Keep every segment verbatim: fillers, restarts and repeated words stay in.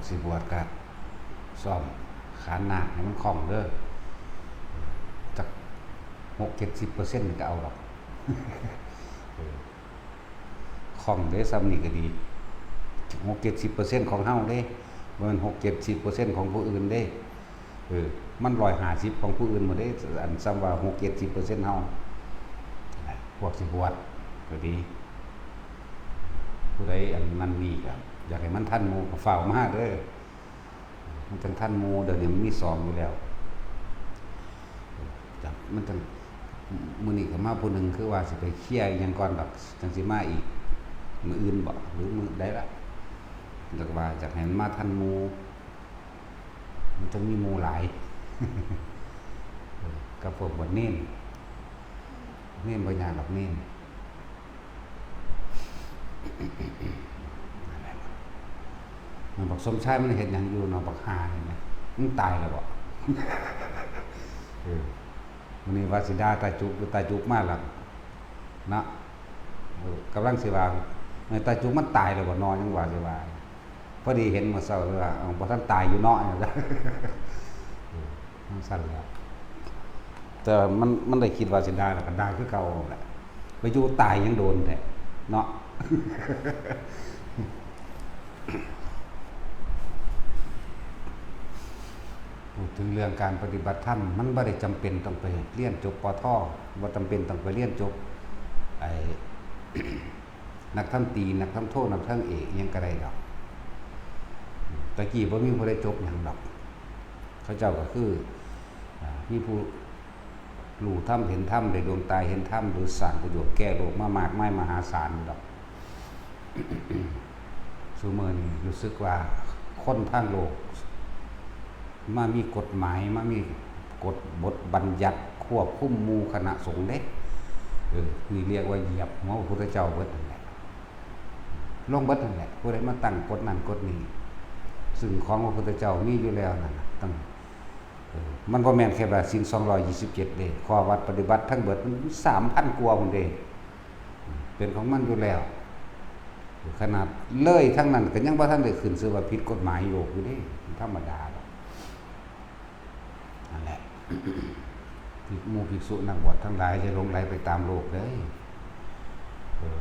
สิบวชก็ซ้อมขานนาคให้มันคล่องเด้อ จักหกเจ็ดสิบเปอร์เซ็นต์ก็เอาดอก เออ คล่องเด้ ส่ำนี่ก็ดี หกเจ็ดสิบเปอร์เซ็นต์ของเฮาเด้ บ่แม่นหกเจ็ดสิบเปอร์เซ็นต์ของผู้อื่นเด้ เออ มันร้อยห้าสิบของผู้อื่นหมดเด้ อันส่ำว่าหกเจ็ดสิบเปอร์เซ็นต์เฮา พวกสิบวชก็ดี ผู้ใดอันนั้นนี่ก็อยากให้มันทันหมู่ก็ฟ้าวมาเด้อ มันจั่งทันหมู่ เดี๋ยวนี้มันมีสองอยู่แล้ว จักมันจั่ง มื้อนี้ก็มาผู้หนึ่ง คือว่าสิไปเคลียร์อิหยังก่อนดอก จั่งสิมาอีก มื้ออื่นบ่ หรือมื้อใดละ แล้วก็ว่าอยากให้มันมาทันหมู่ มันจั่งมีหมู่หลาย เออ กับพวกบวชเณร เณรบ่ยากดอกเณร มันบอก "สมชายมันเฮ็ดหยังอยู่เนาะ บักห่านี่นะ มันตายแล้วบ่?" เออ มื้อนี้ว่าสิด่าตาจุก ตาจุกมาแล้วเนาะ เออ กำลังสิว่า "เออ ตาจุกมันตายแล้วบ่เนาะ ยังว่าสิว่า" พอดีเห็นมื้อเช้าเลยว่า "เอ้า บ่ทันตายอยู่เนาะ" เออ มันสั่นแล้ว แต่มัน มันได้คิดว่าสิด่าแล้วก็ด่าคือเก่าแหละ ไปอยู่ตายยังโดนแท้เนาะ พูดถึงเรื่องการปฏิบัติธรรม มันบ่ได้จำเป็นต้องไปเรียนจบ ป.ท., บ่จำเป็นต้องไปเรียนจบ ไอ้ นักธรรมตรี นักธรรมโท นักธรรมเอก อิหยังก็ได้ดอก ตะกี้บ่มีผู้ใดจบหยังดอก เขาเจ้าก็คือ อ่า มีผู้รู้ธรรมเห็นธรรม ได้ดวงตาเห็นธรรม หรือสร้างประโยชน์แก่โลกมามากมายมหาศาลดอก ซุมื้อนี้รู้สึกว่าคนทางโลก มามีกฎหมาย มามีกฎบทบัญญัติควบคุมหมู่คณะสงฆ์เด้ เออ นี่เรียกว่าเหยียบหัวพระพุทธเจ้าเบิดนั่นแหละ ลงเบิดนั่นแหละ ผู้ใดมาตั้งกฎนั่นกฎนี้ ซึ่งของพระพุทธเจ้ามีอยู่แล้วนั่นน่ะ ตั้ง เออ มันบ่แม่นแค่ว่าศีลสองร้อยยี่สิบเจ็ดเด้ ข้อวัดปฏิบัติทั้งเบิดมันสามพันกว่าพุ้นเด้ เป็นของมันอยู่แล้ว ขนาดเลยทั้งนั้นก็ยังบ่ทันได้ขึ้นชื่อว่าผิดกฎหมายโลกอยู่เด้ มันธรรมดาดอก นั่นแหละ ภิก หมู่ภิกษุนักบวชทั้งหลาย อย่าหลงไหลไปตามโลกเด้อ เออ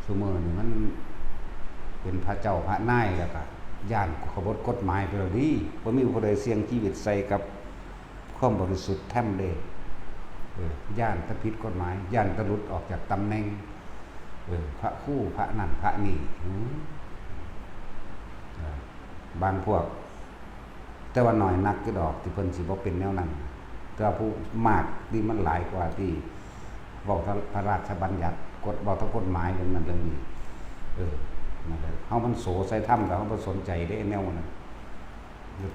ซุมื้อนี้มันเป็นพระเจ้าพระนายแล้วก็ย้านขบฏกฎหมายไปแล้วเด้ บ่มีผู้ใดเสี่ยงชีวิตใส่กับความบริสุทธิ์ธรรมเด้ เออ ย้านแต่ผิดกฎหมาย ย้านแต่หลุดออกจากตำแหน่ง เออ พระครูพระนั่นพระนี่ อืม เออ บางพวก แต่ว่าน้อยนักอยู่ดอกที่เพิ่นสิบ่เป็นแนวนั้น แต่ว่าผู้มากที่มันหลายกว่าที่เว้าพระราชบัญญัติ กฎ เว้าทั้งกฎหมายเรื่องนั้นเรื่องนี้ เออ นั่นแหละ เฮามันโสใส่ธรรมแล้วเฮาบ่สนใจเด้แนวนั้น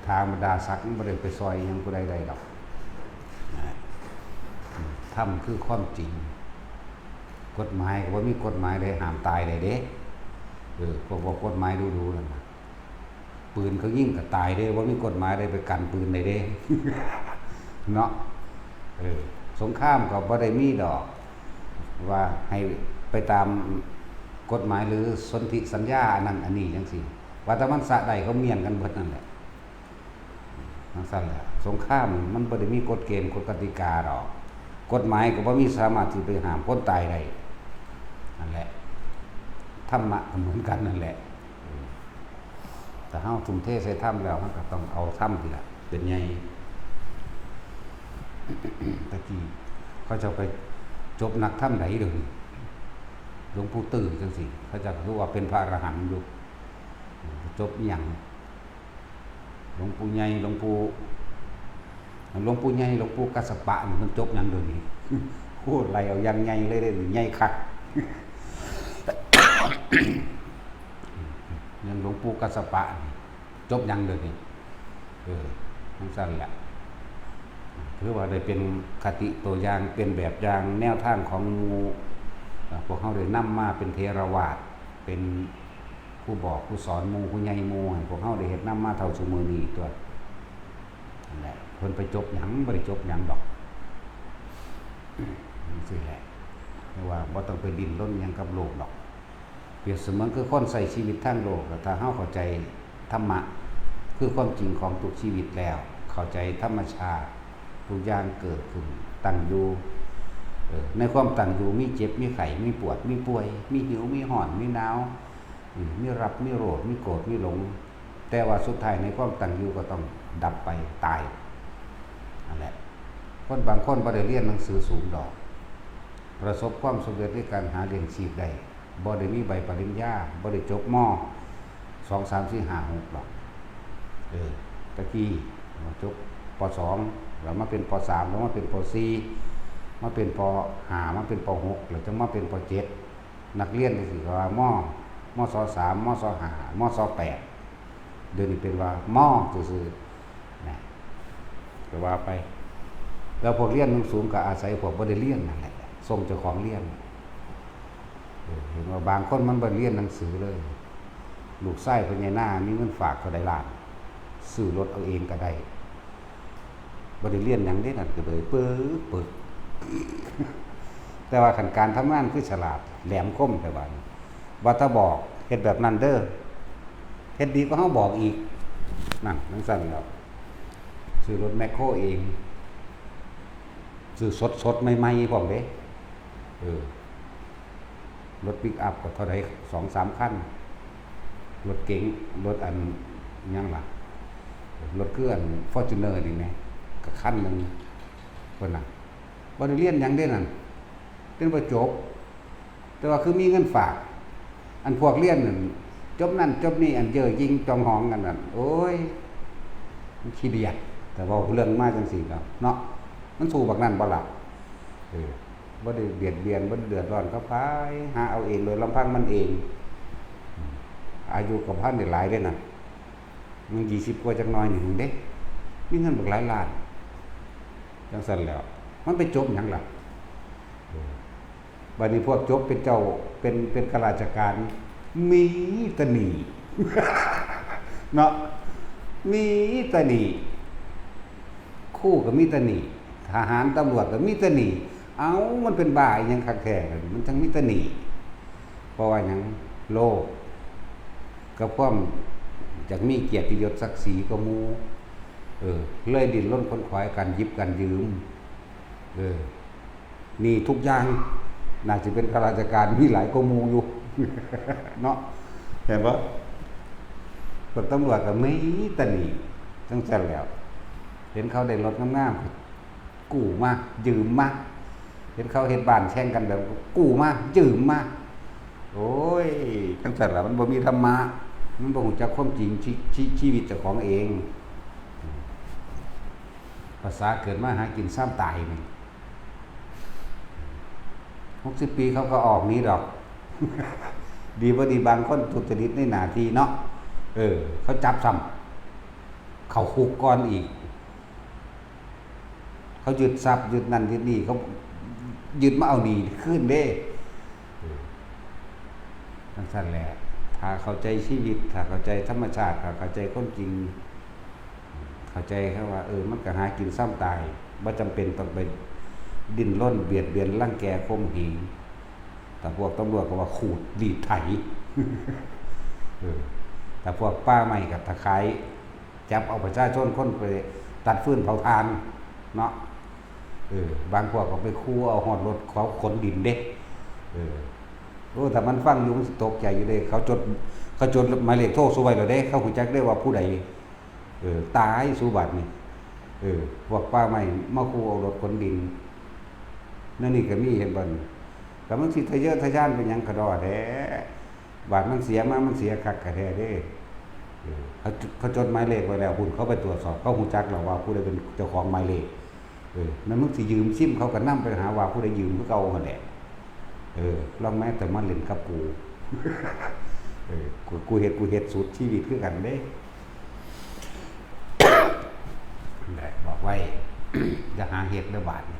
ธรรมดาศักดิ์มันบ่ได้ไปซอยอิหยังผู้ใดได้ดอก นะ ธรรมคือความจริง กฎหมายก็บ่มีกฎหมายใดห้ามตายได้เด้ เออ พวกเว้ากฎหมายดูๆนั่นน่ะ ปืนเขายิงก็ตายเด้ บ่มีกฎหมายใดไปกันปืนได้เด้ เนาะ เออ สงครามก็บ่ได้มีดอก ว่าให้ไปตามกฎหมายหรือสนธิสัญญาอันนั้นอันนี้จั่งซี้ ว่าแต่มันสะได้เขาเมี้ยงกันเบิดนั่นแหละ จั่งซั้นแหละ สงครามมันบ่ได้มีกฎเกณฑ์กฎกติกาดอก กฎหมายก็บ่มีสามารถที่ไปห้ามคนตายได้ นั่นแหละ ธรรมะก็เหมือนกันนั่นแหละ ถ้าเฮาทุ่มเทใส่ธรรมแล้ว มันก็ต้องเอาธรรมนี่แหละเป็นใหญ่ ตะกี้เขาเจ้าไปจบนักธรรมใดเดี๋ยวนี้ หลวงปู่ตื้อจั่งซี้ เขาเจ้าก็คือว่าเป็นพระอรหันต์อยู่ จบอิหยัง หลวงปู่ใหญ่ หลวงปู่ หลวงปู่ใหญ่ หลวงปู่กัสสปะนี่มันจบหยังเดี๋ยวนี้ โอ้ ไล่เอาอย่างใหญ่เลยเด้อ ใหญ่คัก อย่างหลวงปู่กัสสปะนี่ จบหยังเดี๋ยวนี้ เออ จั่งซั้นแหละ ถือว่าได้เป็นคติตัวอย่าง เป็นแบบอย่าง แนวทางของหมู่ เอ่อ พวกเฮาได้นำมาเป็นเถรวาท เป็นผู้บอกผู้สอนหมู่ ผู้ใหญ่หมู่ ให้พวกเฮาได้เฮ็ดนำมาเท่าซุมื้อนี้ตั๊ว นั่นแหละ เพิ่นไปจบหยัง บ่ได้จบหยังดอก จั่งซี้แหละ เรียกว่าบ่ต้องไปดิ้นรนหยังกับโลกดอก เปรียบเสมือนคือคนใช้ชีวิตทางโลก แล้วถ้าเฮาเข้าใจ ธรรมะ คือความจริงของทุกชีวิตแล้ว เข้าใจธรรมชาติ ทุกอย่างเกิดขึ้น ตั้งอยู่ เออ ในความตั้งอยู่มีเจ็บ มีไข้ มีปวด มีป่วย มีหิว มีฮ้อน มีหนาว อืม มีรัก มีโลภ มีโกรธ มีหลง แต่ว่าสุดท้ายในความตั้งอยู่ก็ต้องดับไป ตาย นั่นแหละ คนบางคนบ่ได้เรียนหนังสือสูงดอก ประสบความสำเร็จในการหาเลี้ยงชีพได้ บ่ได้มีใบปริญญา บ่ได้จบ ม.สอง สาม สี่ ห้า หก ดอก เออ ตะกี้มาจบ ป.สอง แล้วมาเป็น ป.สาม แล้วมาเป็น ป.สี่ มาเป็น ป.ห้า มาเป็น ป.หก แล้วจั่งมาเป็น ป.เจ็ด นักเรียนจั่งซี้ก็ว่า ม.ม.ส. สาม ม.ส. ห้า ม.ส. แปด เดี๋ยวนี้เป็นว่า ม.ซื่อๆ นะ ก็ว่าไป แล้วพวกเรียนสูงๆ ก็อาศัยพวกบ่ได้เรียนนั่นแหละ ส่งเจ้าของเรียน เออ เห็นว่าบางคนมันบ่เรียนหนังสือเลย ลูกชายพ่อใหญ่นามีเงินฝากเท่าใดล้าน ซื้อรถเอาเองก็ได้ บ่ได้เรียนหยังเด้นั่น ก็เลยปึกปึก แต่ว่าคันการทำงานคือฉลาด แหลมคม แต่ว่า ว่าถ้าบอก เฮ็ดแบบนั้นเด้อ เฮ็ดดีกว่าเฮาบอกอีก นั่น จั่งซั้นแหล้ว ซื้อรถแมคโครเอง ซื้อสดๆ ใหม่ๆ พร้อมเด้ เออ รถปิกอัพก็เท่าใด สองสามคัน รถเก๋ง รถอันหยังล่ะ รถคืออัน Fortuner นี่แหม ก็คันหนึ่ง เพิ่นน่ะ บ่ได้เรียนหยังเด้นั่น เรียนบ่จบ แต่ว่าคือมีเงินฝาก อันพวกเรียนนั่น จบนั่นจบนี่ อันเย่อหยิ่งจองหองกันนั่น โอ้ย มันขี้เดียด แต่เว้าเรื่องมาจั่งซี้ก็เนาะ มันสู้บักนั่นบ่ล่ะ เออ บ่ได้เบียดเบียน บ่ได้เดือดร้อนเขาไป หาเอาเองโดยลำพังมันเอง อายุก็พันได้หลายเด้นั่น มันยี่สิบกว่าจักหน่อยนี่เด้ มีเงินบักหลายล้าน จั่งซั้นแหล้ว มันไปจบหยังล่ะ เออ บัดนี้พวกจบเป็นเจ้า เป็น เป็นข้าราชการ มีแต่หนี้ เนาะ มีแต่หนี้ ครูก็มีแต่หนี้ ทหารตำรวจก็มีแต่หนี้ เอ้า มันเป็นบ้าอิหยังคักแท้ มันจั่งมีแต่หนี้ เพราะว่าหยัง โลภ กับความอยากมีเกียรติยศศักดิ์ศรีกว่าหมู่ เออ เลยดิ้นรนขวนขวายกันหยิบกันยืม เออ หนี้ทุกอย่าง น่าสิเป็นข้าราชการมีหลายกว่าหมู่อยู่ เนาะ เห็นบ่ พวกตำรวจก็มีแต่หนี้ จั่งซั้นแหล้ว เห็นเขาได้รถงามๆ กู้มา ยืมมา เห็นเขาเฮ็ดบ้านแข่งกันแบบ กู้มา ยืมมา โอ้ย จั่งซั้นล่ะ มันบ่มีธรรมะ มันบ่รู้จักความจริง ชี ชี ชีวิตเจ้าของเอง ภาษาเกิดมาหากินซ้ำตายนี่ หกสิบปีเขาก็ออกหนีดอก ดีบ่ดีบางคนทุจริตในหน้าที่เนาะ เออ เขาจับซ้ำ เข้าคุกก่อนอีก เขายึดทรัพย์ ยึดนั่นยึดนี่ เขายึดมาเอาหนี้คืนเด้ เออ จั่งซั้นแหละ ถ้าเข้าใจชีวิต ถ้าเข้าใจธรรมชาติ ถ้าเข้าใจความจริง เข้าใจครับว่า เออ มันก็หากินซ้ำตาย บ่จำเป็นต้องไปดิ้นรนเบียดเบียนรังแกข่มเหง แต่พวกตำรวจก็ว่าขูดรีดไถ เออ แต่พวกป่าไม้ก็ตะไคร้ จับเอาประชาชนคนไปตัดฟืนเผาถ่าน เนาะ เออ บางพวกก็ไปคูเอาฮอดรถเขาขนดินเด้ เออ โอ้ ถ้ามันฟังอยู่มันสิตกใจอยู่เด้ เขาจด เขาจดหมายเลขโทรสู่ไว้แล้วเด้ เขาฮู้จักเด้ว่าผู้ใด เออ ตายสู่บัดนี่ เออ พวกป่าไม้มาคูเอารถขนดิน นั่นนี่ก็มี เห็นบ่นี่ แต่มันสิทะเยอทะยานเป็นหยังกะดอแท้ บาดมันเสียมา มันเสียคักกะแท้เด้ เออ เขา เขาจดหมายเลขไว้แล้ว พุ้นเขาไปตรวจสอบ เขาฮู้จักแล้วว่าผู้ใดเป็นเจ้าของหมายเลข เออ แม่นมึงสิยืมซิมเขาก็นำไปหาว่าผู้ใดยืมคือเก่าหั่นแหละ เออ ลองแม้แต่มาเล่นกับกู เออ กู กูเฮ็ด กูเฮ็ดสุดชีวิตคือกันเด้ ได้บอกไว้ อย่าหาเฮ็ดเด้อบาดนี้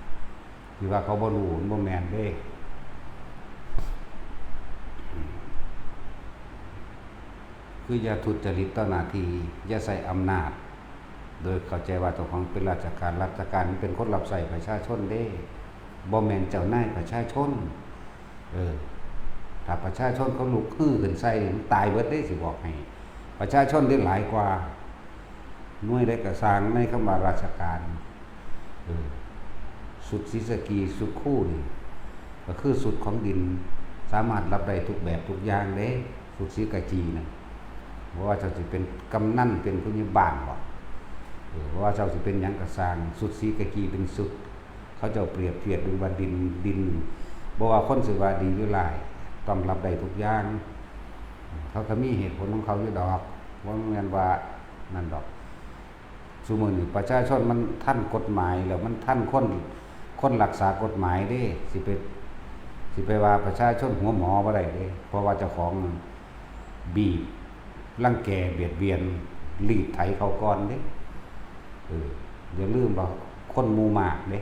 ที่ว่าเขาบ่รู้มันบ่แม่นเด้ คืออย่าทุจริตต่อหน้าที่ อย่าใช้อำนาจ โดยเข้าใจว่าเจ้าของเป็นราชการ ราชการเป็นคนรับใช้ประชาชนเด้ บ่แม่นเจ้านายประชาชน เออ ถ้าประชาชนเขาลุกฮือขึ้นใส่นี่ มันตายเบิดเด้ สิบอกให้ ไป ประชาชนได้หลายกว่าหน่วยใดก็ซ่างในคำว่าราชการ เออ ชุดศรีสะเกษชุดครูนี่ ก็คือชุดของดิน สามารถรับได้ทุกแบบทุกอย่างเด้ ชุดศรีกากีนะ เพราะว่าเจ้าสิเป็นกำนันเป็นผู้ใหญ่บ้านบ่ เออ เพราะว่าเจ้าสิเป็นหยังก็ซ่าง ชุดศรีกากีเป็นชุด เขาเจ้าเปรียบเทียบเบิ่งว่าดิน ดิน บ่ว่าคนสิว่าดีหรือร้าย ต้องรับได้ทุกอย่าง เขาก็มีเหตุผลของเขาอยู่ดอก บ่แม่นว่านั่นดอก ซุมื้อนี้ประชาชนมันทันกฎหมายแล้ว มันทันคน คนรักษากฎหมายเด้ สิไป สิไปว่าประชาชนหัวหมอบ่ได้เด้ เพราะว่าเจ้าของบีบ รังแกเบียดเบียน รีดไถเขาก่อนเด้ เออ อย่าลืมว่าคนหมู่มากเด้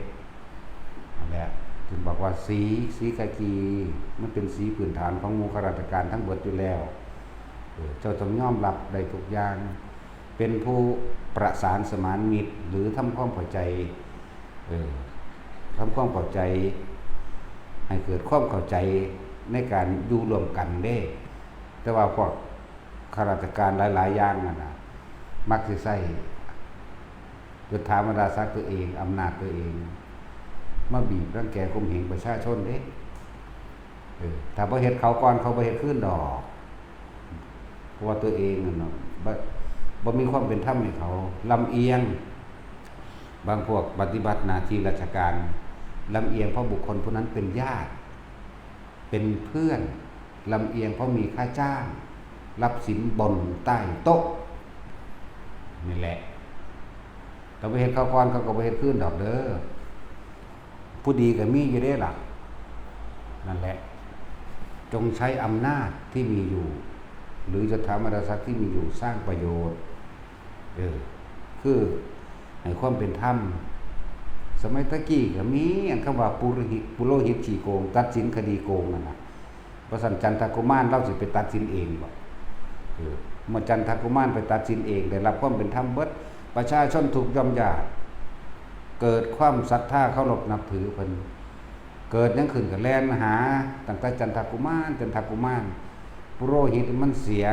นั่นแหละ จึงบอกว่าสี สีกากี มันเป็นสีพื้นฐานของหมู่ข้าราชการทั้งเบิดอยู่แล้ว เออ เจ้าต้องยอมรับได้ทุกอย่าง เป็นผู้ประสานสมานมิตร หรือทำความเข้าใจ เออ ทำความเข้าใจ ให้เกิดความเข้าใจในการอยู่ร่วมกันเด้ แต่ว่าพวกข้าราชการหลายๆอย่างนั่นน่ะ มักสิใช้ยศถาบรรดาศักดิ์ตัวเอง อำนาจตัวเอง มาบีบรังแกข่มเหงประชาชนเด้ เออ ถ้าบ่เฮ็ดเขาก่อน เขาบ่เฮ็ดคืนดอก เพราะว่าตัวเองนั่นน่ะ บ่ บ่มีความเป็นธรรมให้เขา ลำเอียง บางพวกปฏิบัติหน้าที่ราชการ ลำเอียงเพราะบุคคลผู้นั้นเป็นญาติ เป็นเพื่อน ลำเอียงเพราะมีค่าจ้าง รับสินบนใต้โต๊ะ นี่แหละ ถ้าบ่เฮ็ดเขาก่อน เขาก็บ่เฮ็ดคืนดอกเด้อ ผู้ดีก็มีอยู่เด้ล่ะ นั่นแหละ จงใช้อำนาจที่มีอยู่ หรือยศถาบรรดาศักดิ์ที่มีอยู่สร้างประโยชน์ เออ คือให้ความเป็นธรรม สมัยตะกี้ก็มีอันคำว่าปุโรหิต ปุโรหิตขี้โกง ตัดสินคดีโกงนั่นน่ะ ว่าซั่นจันทกุมารลาวสิไปตัดสินเองบ่ เออ เมื่อจันทกุมารไปตัดสินเอง ได้รับความเป็นธรรมเบิด ประชาชนทุกข์ย่อมยาก เกิดความศรัทธาเคารพนับถือเพิ่น เกิดหยังขึ้นก็แล่นมาหา ตั้งแต่จันทกุมาร จันทกุมาร ปุโรหิตมันเสีย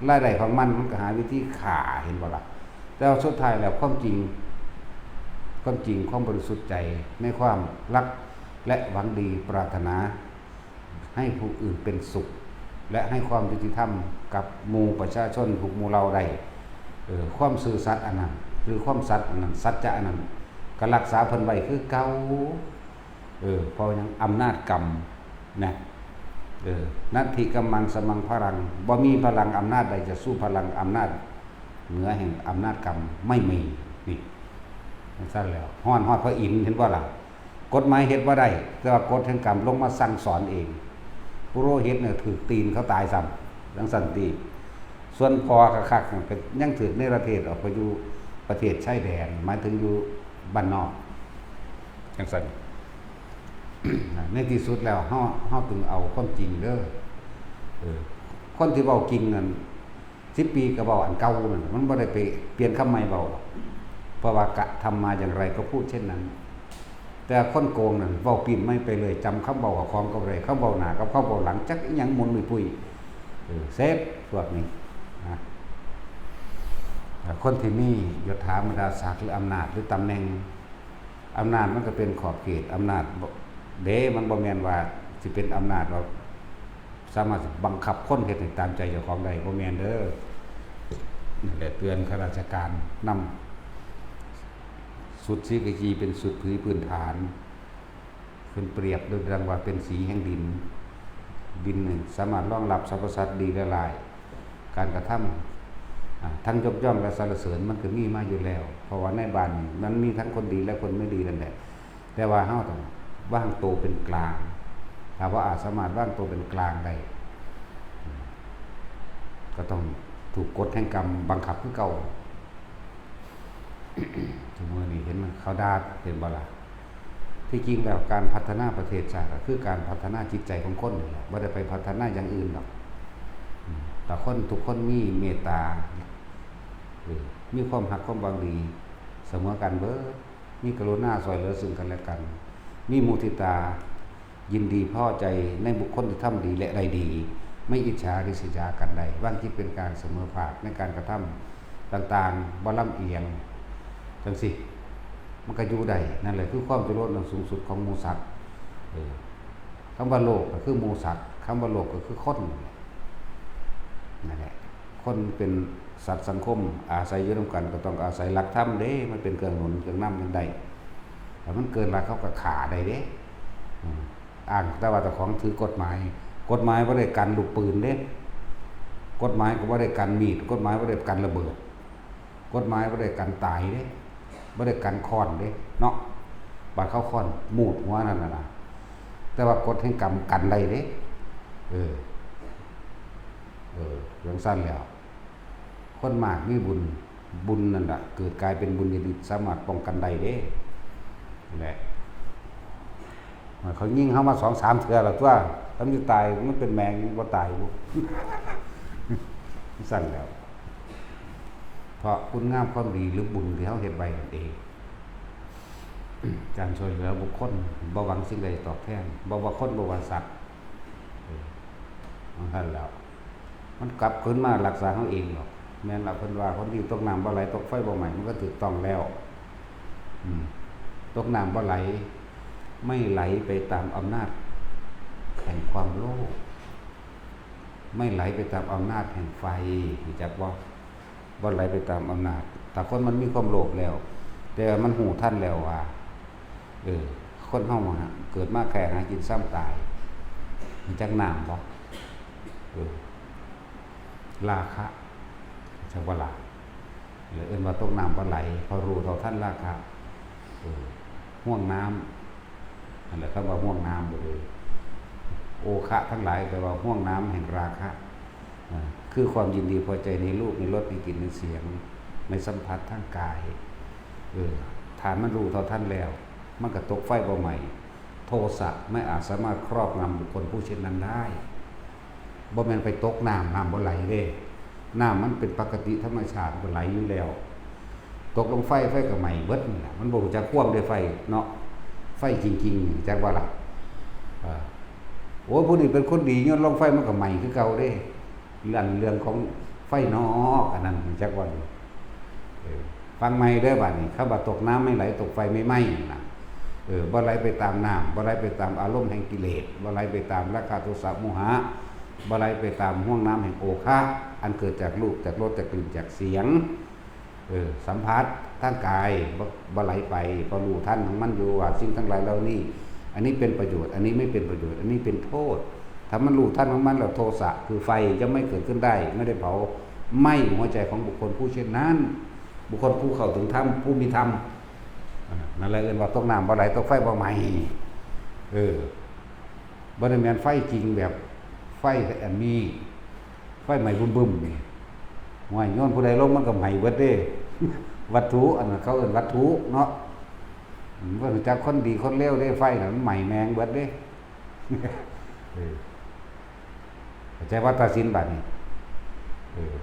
รายได้ของมัน มันก็หาวิธีฆ่า เห็นบ่ล่ะ แต่ว่าสุดท้ายแล้วความจริง ความจริง ความบริสุทธิ์ใจในความรักและหวังดีปรารถนา ให้ผู้อื่นเป็นสุข และให้ความยุติธรรมกับหมู่ประชาชนทุกหมู่เหล่าได้ เออ ความซื่อสัตย์อันนั้น หรือความสัตย์อันนั้น สัจจะอันนั้น ก็รักษาเพิ่นไว้คือเก่า เออ เพราะหยัง อำนาจกรรมนะ เออ นัตถิกัมมังสมังพลัง บ่มีพลังอำนาจใดจะสู้พลังอำนาจเหนือแห่งอำนาจกรรมไม่มี นี่ จั่งซั่นแล้ว ฮ้อนฮอดพระอินทร์ เห็นบ่ล่ะ กฎหมายเฮ็ดบ่ได้ แต่ว่ากฎแห่งกรรมลงมาสั่งสอนเอง ปุโรหิตเนี่ยถืกตีนเขาตายซ้ำ จั่งซั่นติ ส่วนพ่อคักๆนั่นก็ยังถืกเนรเทศออกไปอยู่ประเทศชายแดน หมายถึงอยู่บ้านนอก จั่งซั่น ในที่สุดแล้ว เฮา เฮาต้องเอาความจริงเด้อ เออ คนที่เว้าจริงนั่น สิบปีก็เว้าอันเก่านั่น มันบ่ได้ไปเปลี่ยนคำใหม่เว้า เพราะว่ากระทำมาอย่างไรก็พูดเช่นนั้น แต่คนโกงนั่น เว้าปิ้นใหม่ไปเลย จำคำเว้ากับของก็บ่ได้ คำเว้าหน้ากับคำเว้าหลัง จักอิหยังหมุนมุ้ยปุ้ย เออ เสร็จพวกนี้นะ แต่คนที่มียศถาบรรดาศักดิ์หรืออำนาจหรือตำแหน่ง อำนาจมันก็เป็นขอบเขต อำนาจบ่ เด้ มันบ่แม่นว่าสิเป็นอำนาจว่าสามารถสิบังคับคนเฮ็ดให้ตามใจเจ้าของได้ บ่แม่นเด้อ นั่นแหละ เตือนข้าราชการนำ ชุดศรีกากีเป็นชุดพื้น พื้นฐาน เพิ่นเปรียบโดยดังว่าเป็นสีแห่งดิน ดินนี่สามารถรองรับสรรพสัตว์ดีและร้าย การกระทำ อ่า ทั้งยกย่องและสรรเสริญมันก็มีมาอยู่แล้ว เพราะว่าในบ้านนี่มันมีทั้งคนดีและคนไม่ดีนั่นแหละ แต่ว่าเฮาต้องวางตัวเป็นกลาง ถ้าว่าอาจสามารถวางตัวเป็นกลางได้ ก็ต้องถูกกฎแห่งกรรมบังคับคือเก่า ทุกมื้อนี้เห็นมันเขาด่า เห็นบ่ล่ะ ที่จริงแล้วการพัฒนาประเทศชาติก็คือการพัฒนาจิตใจของคนนี่แหละ บ่ได้ไปพัฒนาอย่างอื่นดอก อืม แต่คนทุกคนมีเมตตา เออ มีความฮักความหวังดีเสมอกันเบิด มีกรุณาช่วยเหลือซึ่งกันและกัน มีมุทิตา ยินดีพอใจในบุคคลที่ทำดีและได้ดี ไม่อิจฉาริษยากันได้ วางจิตเป็นกลางเสมอภาคในการกระทำต่างๆ บ่ลำเอียง จังสิ มันก็อยู่ได้ นั่นแหละคือความเจริญอันสูงสุดของหมู่สัตว์ เออ คำว่าโลกก็คือหมู่สัตว์ คำว่าโลกก็คือคน นั่นแหละ คนเป็นสัตว์สังคม อาศัยอยู่นำกันก็ต้องอาศัยหลักธรรมเด้ มันเป็นเครื่องหนุนเครื่องนำจั่งใด ถ้ามันเกินหลักเขาก็ฆ่าได้เด้ อืม อ้างแต่ว่าเจ้าของถือกฎหมาย กฎหมายบ่ได้กันลูกปืนเด้ กฎหมายก็บ่ได้กันมีด กฎหมายบ่ได้กันระเบิด กฎหมายบ่ได้กันตายเด้ บ่ได้กันค้อนเด้ เนาะ บาดเขาค้อนหมูดหัวนั่นน่ะนะ แต่ว่ากฎแห่งกรรมกันได้เด้ เออ เออ จั่งซั้นแล้ว คนมากมีบุญ บุญนั่นล่ะ เกิดกลายเป็นบุญญาฤทธิ์ สามารถป้องกันได้เด้ นั่นแหละ เขายิงเฮามาสองสามเทื่อแล้วตั๊ว คันสิตาย มันเป็นแมงบ่ตายบุ ซั้นแล้ว เพราะคุณงามความดีหรือบุญที่เฮาเฮ็ดไว้นั่นเอง การช่วยเหลือบุคคล บ่หวังสิ่งใดตอบแทน บ่ว่าคน บ่ว่าสัตว์ เออ จั่งซั้นแล้ว มันกลับคืนมารักษาเฮาเองดอก แม่นล่ะ เพิ่นว่าคนดีตกน้ำบ่ไหล ตกไฟบ่ไหม้ มันก็ถูกต้องแล้ว อืม ตกน้ำบ่ไหล ไม่ไหลไปตามอำนาจแห่งความโลภ ไม่ไหลไปตามอำนาจแห่งไฟ รู้จักบ่ บ่ไหลไปตามอำนาจ ถ้าคนมันมีความโลภแล้ว แต่มันรู้ทันแล้วว่า เออ คนเฮาอะ เกิดมาแค่หากินซ้ำตาย รู้จักน้ำบ่ เออ ราคะ จักบ่ล่ะ เลยเอิ้นว่าตกน้ำบ่ไหล เพราะรู้เท่าทันราคะ เออ ห่วงน้ำ นั่นแหละคำว่าห่วงน้ำเลย โอคะทั้งหลายแปลว่าห่วงน้ำแห่งราคะ อ่า คือความยินดีพอใจในรูป ในรส ในกลิ่น ในเสียง ในสัมผัสทางกาย เออ ถ้ามันรู้เท่าทันแล้ว มันก็ตกไฟบ่ไหม้ โทสะไม่อาจสามารถครอบงำบุคคลผู้เช่นนั้นได้ บ่แม่นไปตกน้ำ น้ำบ่ไหลเด้ น้ำมันเป็นปกติธรรมชาติ มันก็ไหลอยู่แล้ว ตกลงไฟ ไฟก็ไหม้เบิดนั่นแหละ มันบ่รู้จักความเด้ไฟเนาะ ไฟจริงๆ จักว่าล่ะ เออ โอ้ ผู้นี้เป็นคนดี โยนลงไฟมันก็ไหม้คือเก่าเด้ เรื่อง เรื่องของไฟนอก อันนั้นจักว่าดี เออ ฟังใหม่เด้อบัดนี้ คำว่าตกน้ำไม่ไหล ตกไฟไม่ไหม้นั่นน่ะ เออ บ่ไหลไปตามน้ำ บ่ไหลไปตามอารมณ์แห่งกิเลส บ่ไหลไปตามราคะ โทสะ โมหะ บ่ไหลไปตามห่วงน้ำแห่งโอคะ อันเกิดจากรูป จากรส จากกลิ่น จากเสียง เออ สัมผัสทางกาย บ่ บ่ไหลไป เพราะรู้ทันของมันอยู่ว่าสิ่งทั้งหลายเหล่านี้ อันนี้เป็นประโยชน์ อันนี้ไม่เป็นประโยชน์ อันนี้เป็นโทษ ถ้ามันรู้ทันของมันแล้ว โทสะคือไฟจะไม่เกิดขึ้นได้ ไม่ได้เผาไหม้หัวใจของบุคคลผู้เช่นนั้น บุคคลผู้เข้าถึงธรรม ผู้มีธรรม อ่า นั่นแหละเอิ้นว่าตกน้ำบ่ไหล ตกไฟบ่ไหม้ เออ บ่ได้แม่นไฟจริงแบบไฟอันนี้ ไฟไหม้บึ้มๆ นี่ ห้วย โยนผู้ใดลงมันก็ไหม้เบิดเด้ วัตถุ อันนั้นเขาเอิ้นวัตถุเนาะ อืม บ่รู้จักคนดีคนเลวเด้ ไฟน่ะมันไหม้แมงเบิดเด้ เออ เข้าใจว่าตัดสินบัดนี้ เออ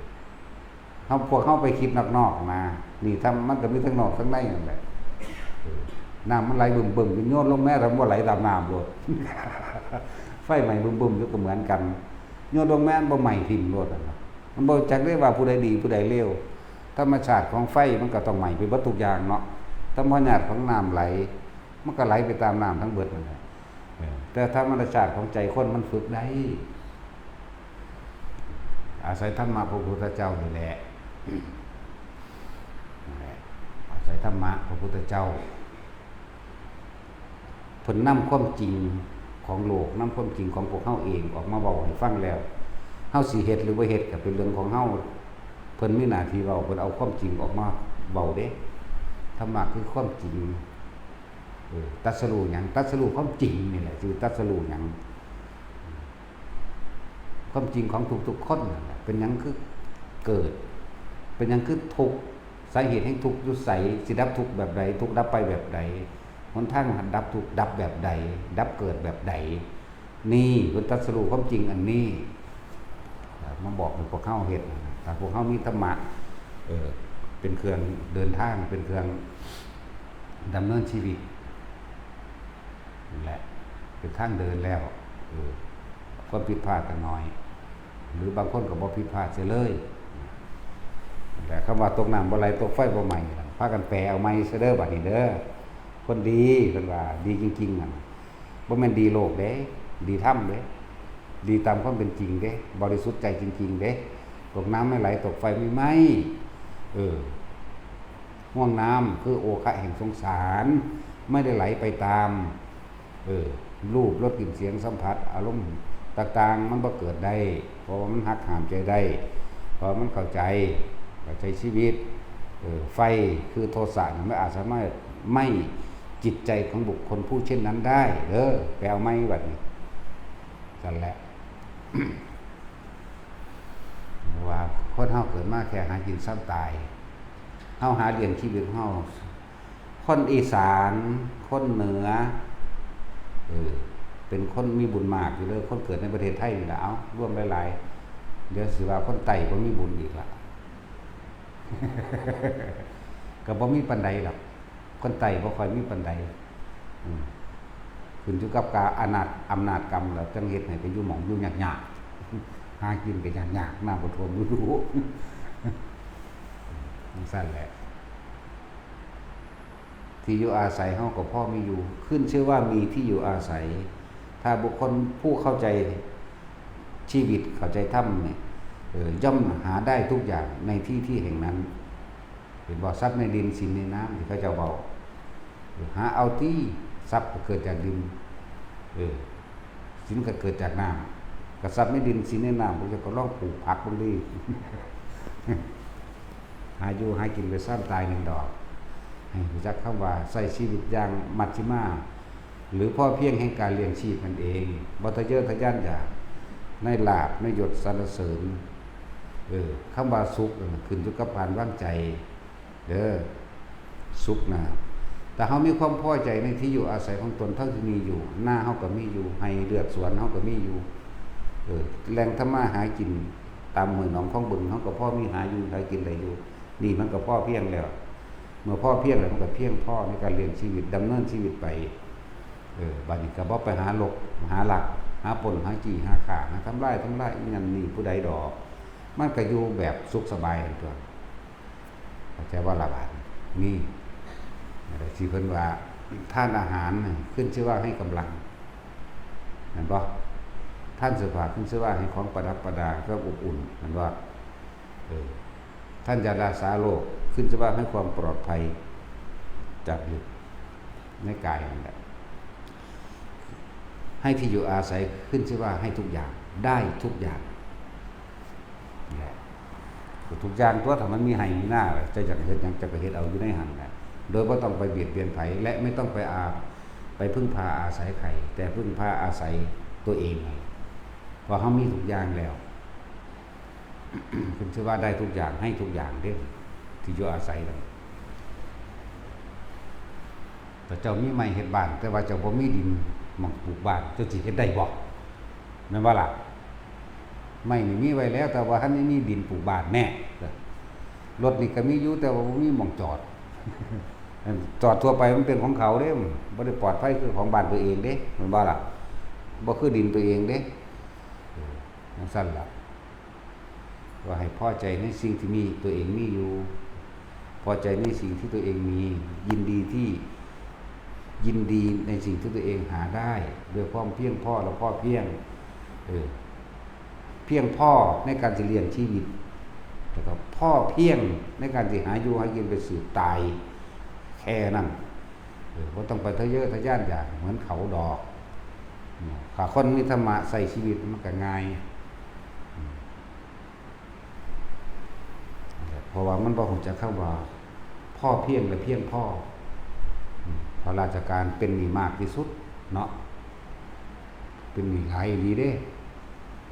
เฮา พวกเฮาไปคิดนอกๆ นะ นี่ ถ้ามันก็มีทั้งนอกทั้งในนั่นแหละ เออ น้ำมันไหลบึ้มๆ โยนลงแม่ ถ้ามันบ่ไหลตามน้ำโลด ไฟไหม้บึ้มๆ อยู่ก็เหมือนกัน โยนลงแม่ มันบ่ไหม้ทิ่มโลดนั่นน่ะ มันบ่จักได้ว่าผู้ใดดีผู้ใดเลว ธรรมชาติของไฟมันก็ต้องไหม้ไปเบิดทุกอย่างเนาะ ธรรมชาติของน้ำไหล มันก็ไหลไปตามน้ำทั้งเบิดนั่นแหละ เออ แต่ธรรมชาติของใจคนมันฝึกได้ อาศัยธรรมะพระพุทธเจ้านี่แหละ นั่นแหละ อาศัยธรรมะพระพุทธเจ้า เพิ่นนำความจริงของโลก นำความจริงของพวกเฮาเองออกมาเว้าให้ฟังแล้ว เฮาสิเฮ็ดหรือบ่เฮ็ดก็เป็นเรื่องของเฮา เพิ่นมีหน้าที่เว้า เพิ่นเอาความจริงออกมาเว้าเด้ ธรรมะคือความจริง เออ ตรัสรู้หยัง ตรัสรู้ความจริงนี่แหละ คือตรัสรู้หยัง ความจริงของทุกๆ คนนั่นแหละ เป็นหยังคือเกิด เป็นหยังคือทุกข์ สาเหตุแห่งทุกข์อยู่ไส สิดับทุกข์แบบใด ทุกข์ดับไปแบบใด หนทางดับทุกข์ดับแบบใด ดับเกิดแบบใด นี่เพิ่นตรัสรู้ความจริงอันนี้ อ่า มาบอกให้พวกเฮาเฮ็ด ถ้าพวกเฮามีธรรมะ เออ เป็นเครื่องเดินทาง เป็นเครื่องดำเนินชีวิต นั่นแหละ เป็นทางเดินแล้ว เออ ความผิดพลาดก็น้อย บางคนก็บ่ผิดพลาดเสียเลย แต่คำว่าตกน้ำบ่ไหล ตกไฟบ่ไหม้ พากันแปลเอาใหม่ซะเด้อ บัดนี้เด้อ คนดีเพิ่นว่าดีจริงๆนั่น บ่แม่นดีโลกเด้ ดีธรรมเด้ ดีตามความเป็นจริงเด้ บริสุทธิ์ใจจริงๆเด้ ตกน้ำไม่ไหล ตกไฟไม่ไหม้ เออ ห่วงน้ำคือโอคะแห่งสงสาร ไม่ได้ไหลไปตาม เออ รูป รส กลิ่น เสียง สัมผัส อารมณ์ต่างๆ มันบ่เกิดได้ เพราะว่ามันหักห้ามใจได้ เพราะมันเข้าใจ เข้าใจชีวิต เออ ไฟคือโทสะนี่มันอาจสามารถไหม้จิตใจของบุคคลผู้เช่นนั้นได้ เด้อ ไปเอาไหมบัดนี้ นั่นแหละ ว่าคนเฮาเกิดมาแค่หากินซ้ำตาย เฮาหาเลี้ยงชีวิตเฮา คนอีสาน คนเหนือ เออ เป็นคนมีบุญมากอยู่เด้อ คนเกิดในประเทศไทยนี่แหละ เอ้า รวมหลายๆ เดี๋ยวสิว่าคนใต้บ่มีบุญอีกละ ก็บ่มีปานใดดอก คนใต้บ่ค่อยมีปานใด อืม ขึ้นอยู่กับกา อำนาจ อำนาจกรรม แล้วจั่งเฮ็ดให้ไปอยู่หม่องอยู่ยากๆ หากินก็ยากๆ น้ำบ่ท่วมฤดู จั่งซั้นแหละ ที่อยู่อาศัยเฮาก็พอมีอยู่ ขึ้นชื่อว่ามีที่อยู่อาศัย ถ้าบุคคลผู้เข้าใจชีวิต เข้าใจธรรมเนี่ย เออ ย่อมหาได้ทุกอย่างในที่ที่แห่งนั้น เห็นบ่ ทรัพย์ในดินสินในน้ำที่เขาเจ้าเว้า หาเอาติ ทรัพย์ก็เกิดจากดิน เออ สินก็เกิดจากน้ำ ก็ทรัพย์ในดินสินในน้ำ พวกเจ้าก็ลองปลูกผักเบิ่งติ หาอยู่หากินไปซ้ำตายหนึ่งดอก ให้รู้จักคำว่าใช้ชีวิตอย่างมัชฌิมา หรือพอเพียงแห่งการเลี้ยงชีพนั่นเอง บ่ทะเยอทะยานอยากในลาภในยศสรรเสริญ เออ คำว่าสุขนั่นน่ะขึ้นอยู่กับการวางใจ เด้อ สุขนะ แต่เฮามีความพอใจในที่อยู่อาศัยของตนเท่าที่มีอยู่ นาเฮาก็มีอยู่ ไร่เฮือนสวนเฮาก็มีอยู่ เออ แหล่งทำมาหากินตามห้วยหนองคลองบึง เฮาก็พอมีหาอยู่หากินได้อยู่ นี่มันก็พอเพียงแล้ว เมื่อพอเพียงแล้วมันก็เพียงพอในการเลี้ยงชีวิต ดำเนินชีวิตไป เออ บัดนี้ก็บ่ไปหาลัก หาลัก หาปล้น หาจี้ หาฆ่า หาทำลาย ทำลายอีนั่นนี่ผู้ใดดอก มันก็อยู่แบบสุขสบายนั่นตั๊ว เข้าใจบ่ล่ะบาดนี้ นี่ อะไรที่เพิ่นว่า ทานอาหารนี่ขึ้นชื่อว่าให้กำลัง แม่นบ่ ทานเสื้อผ้าขึ้นชื่อว่าให้ของประดับประดา ก็อบอุ่น แม่นบ่ เออ ทานยารักษาโรคขึ้นชื่อว่าให้ความปลอดภัยจากโรคในกายนั่นแหละ ให้ที่อยู่อาศัยขึ้นชื่อว่าให้ทุกอย่าง ได้ทุกอย่าง นี่แหละ ทุกอย่างตั๊ว ถ้ามันมีไฮ่มีนา เจ้าอยากเฮ็ดหยังเจ้าก็เฮ็ดเอาอยู่ในหั่นแหละ โดยบ่ต้องไปเบียดเบียนไผ และไม่ต้องไปอา ไปพึ่งพาอาศัยใคร แต่พึ่งพาอาศัยตัวเองนั่นแหละ เพราะเฮามีทุกอย่างแล้ว ขึ้นชื่อว่าได้ทุกอย่าง ให้ทุกอย่างเด้ ที่อยู่อาศัยนั่น แต่เจ้ามีไม้เฮ็ดบ้าน แต่ว่าเจ้าบ่มีดินหม่องปลูกบ้าน เจ้าสิเฮ็ดได้บ่ แม่นบ่ล่ะ ไม้นี่มีไว้แล้ว แต่ว่าทันได้มีดินปลูกบ้านแน่ รถนี่ก็มีอยู่ แต่ว่าบ่มีหม่องจอด จอดทั่วไปมันเป็นของเขาเด้ บ่ได้ปลอดภัยคือของบ้านตัวเองเด้ แม่นบ่ล่ะ บ่คือดินตัวเองเด้ เออ จั่งซั้นล่ะ ก็ให้พอใจในสิ่งที่มี ตัวเองมีอยู่ พอใจในสิ่งที่ตัวเองมี ยินดีที่ ยินดีในสิ่งที่ตัวเองหาได้ ด้วยความเพียงพอและพอเพียง เออ เพียงพอในการสิเลี้ยงชีวิต แล้วก็พอเพียงในการสิหาอยู่หากินไปสืบตาย แค่นั้น เออ บ่ต้องไปทะเยอทะยานอยากเหมือนเขาดอก อืม ถ้าคนมีธรรมะใช้ชีวิตมันก็ง่าย อืม เพราะว่ามันบ่รู้จักคำว่าพอเพียงและเพียงพอ อืม ข้าราชการเป็นหนี้มากที่สุดเนาะ เป็นหนี้หลายอีหลีเด้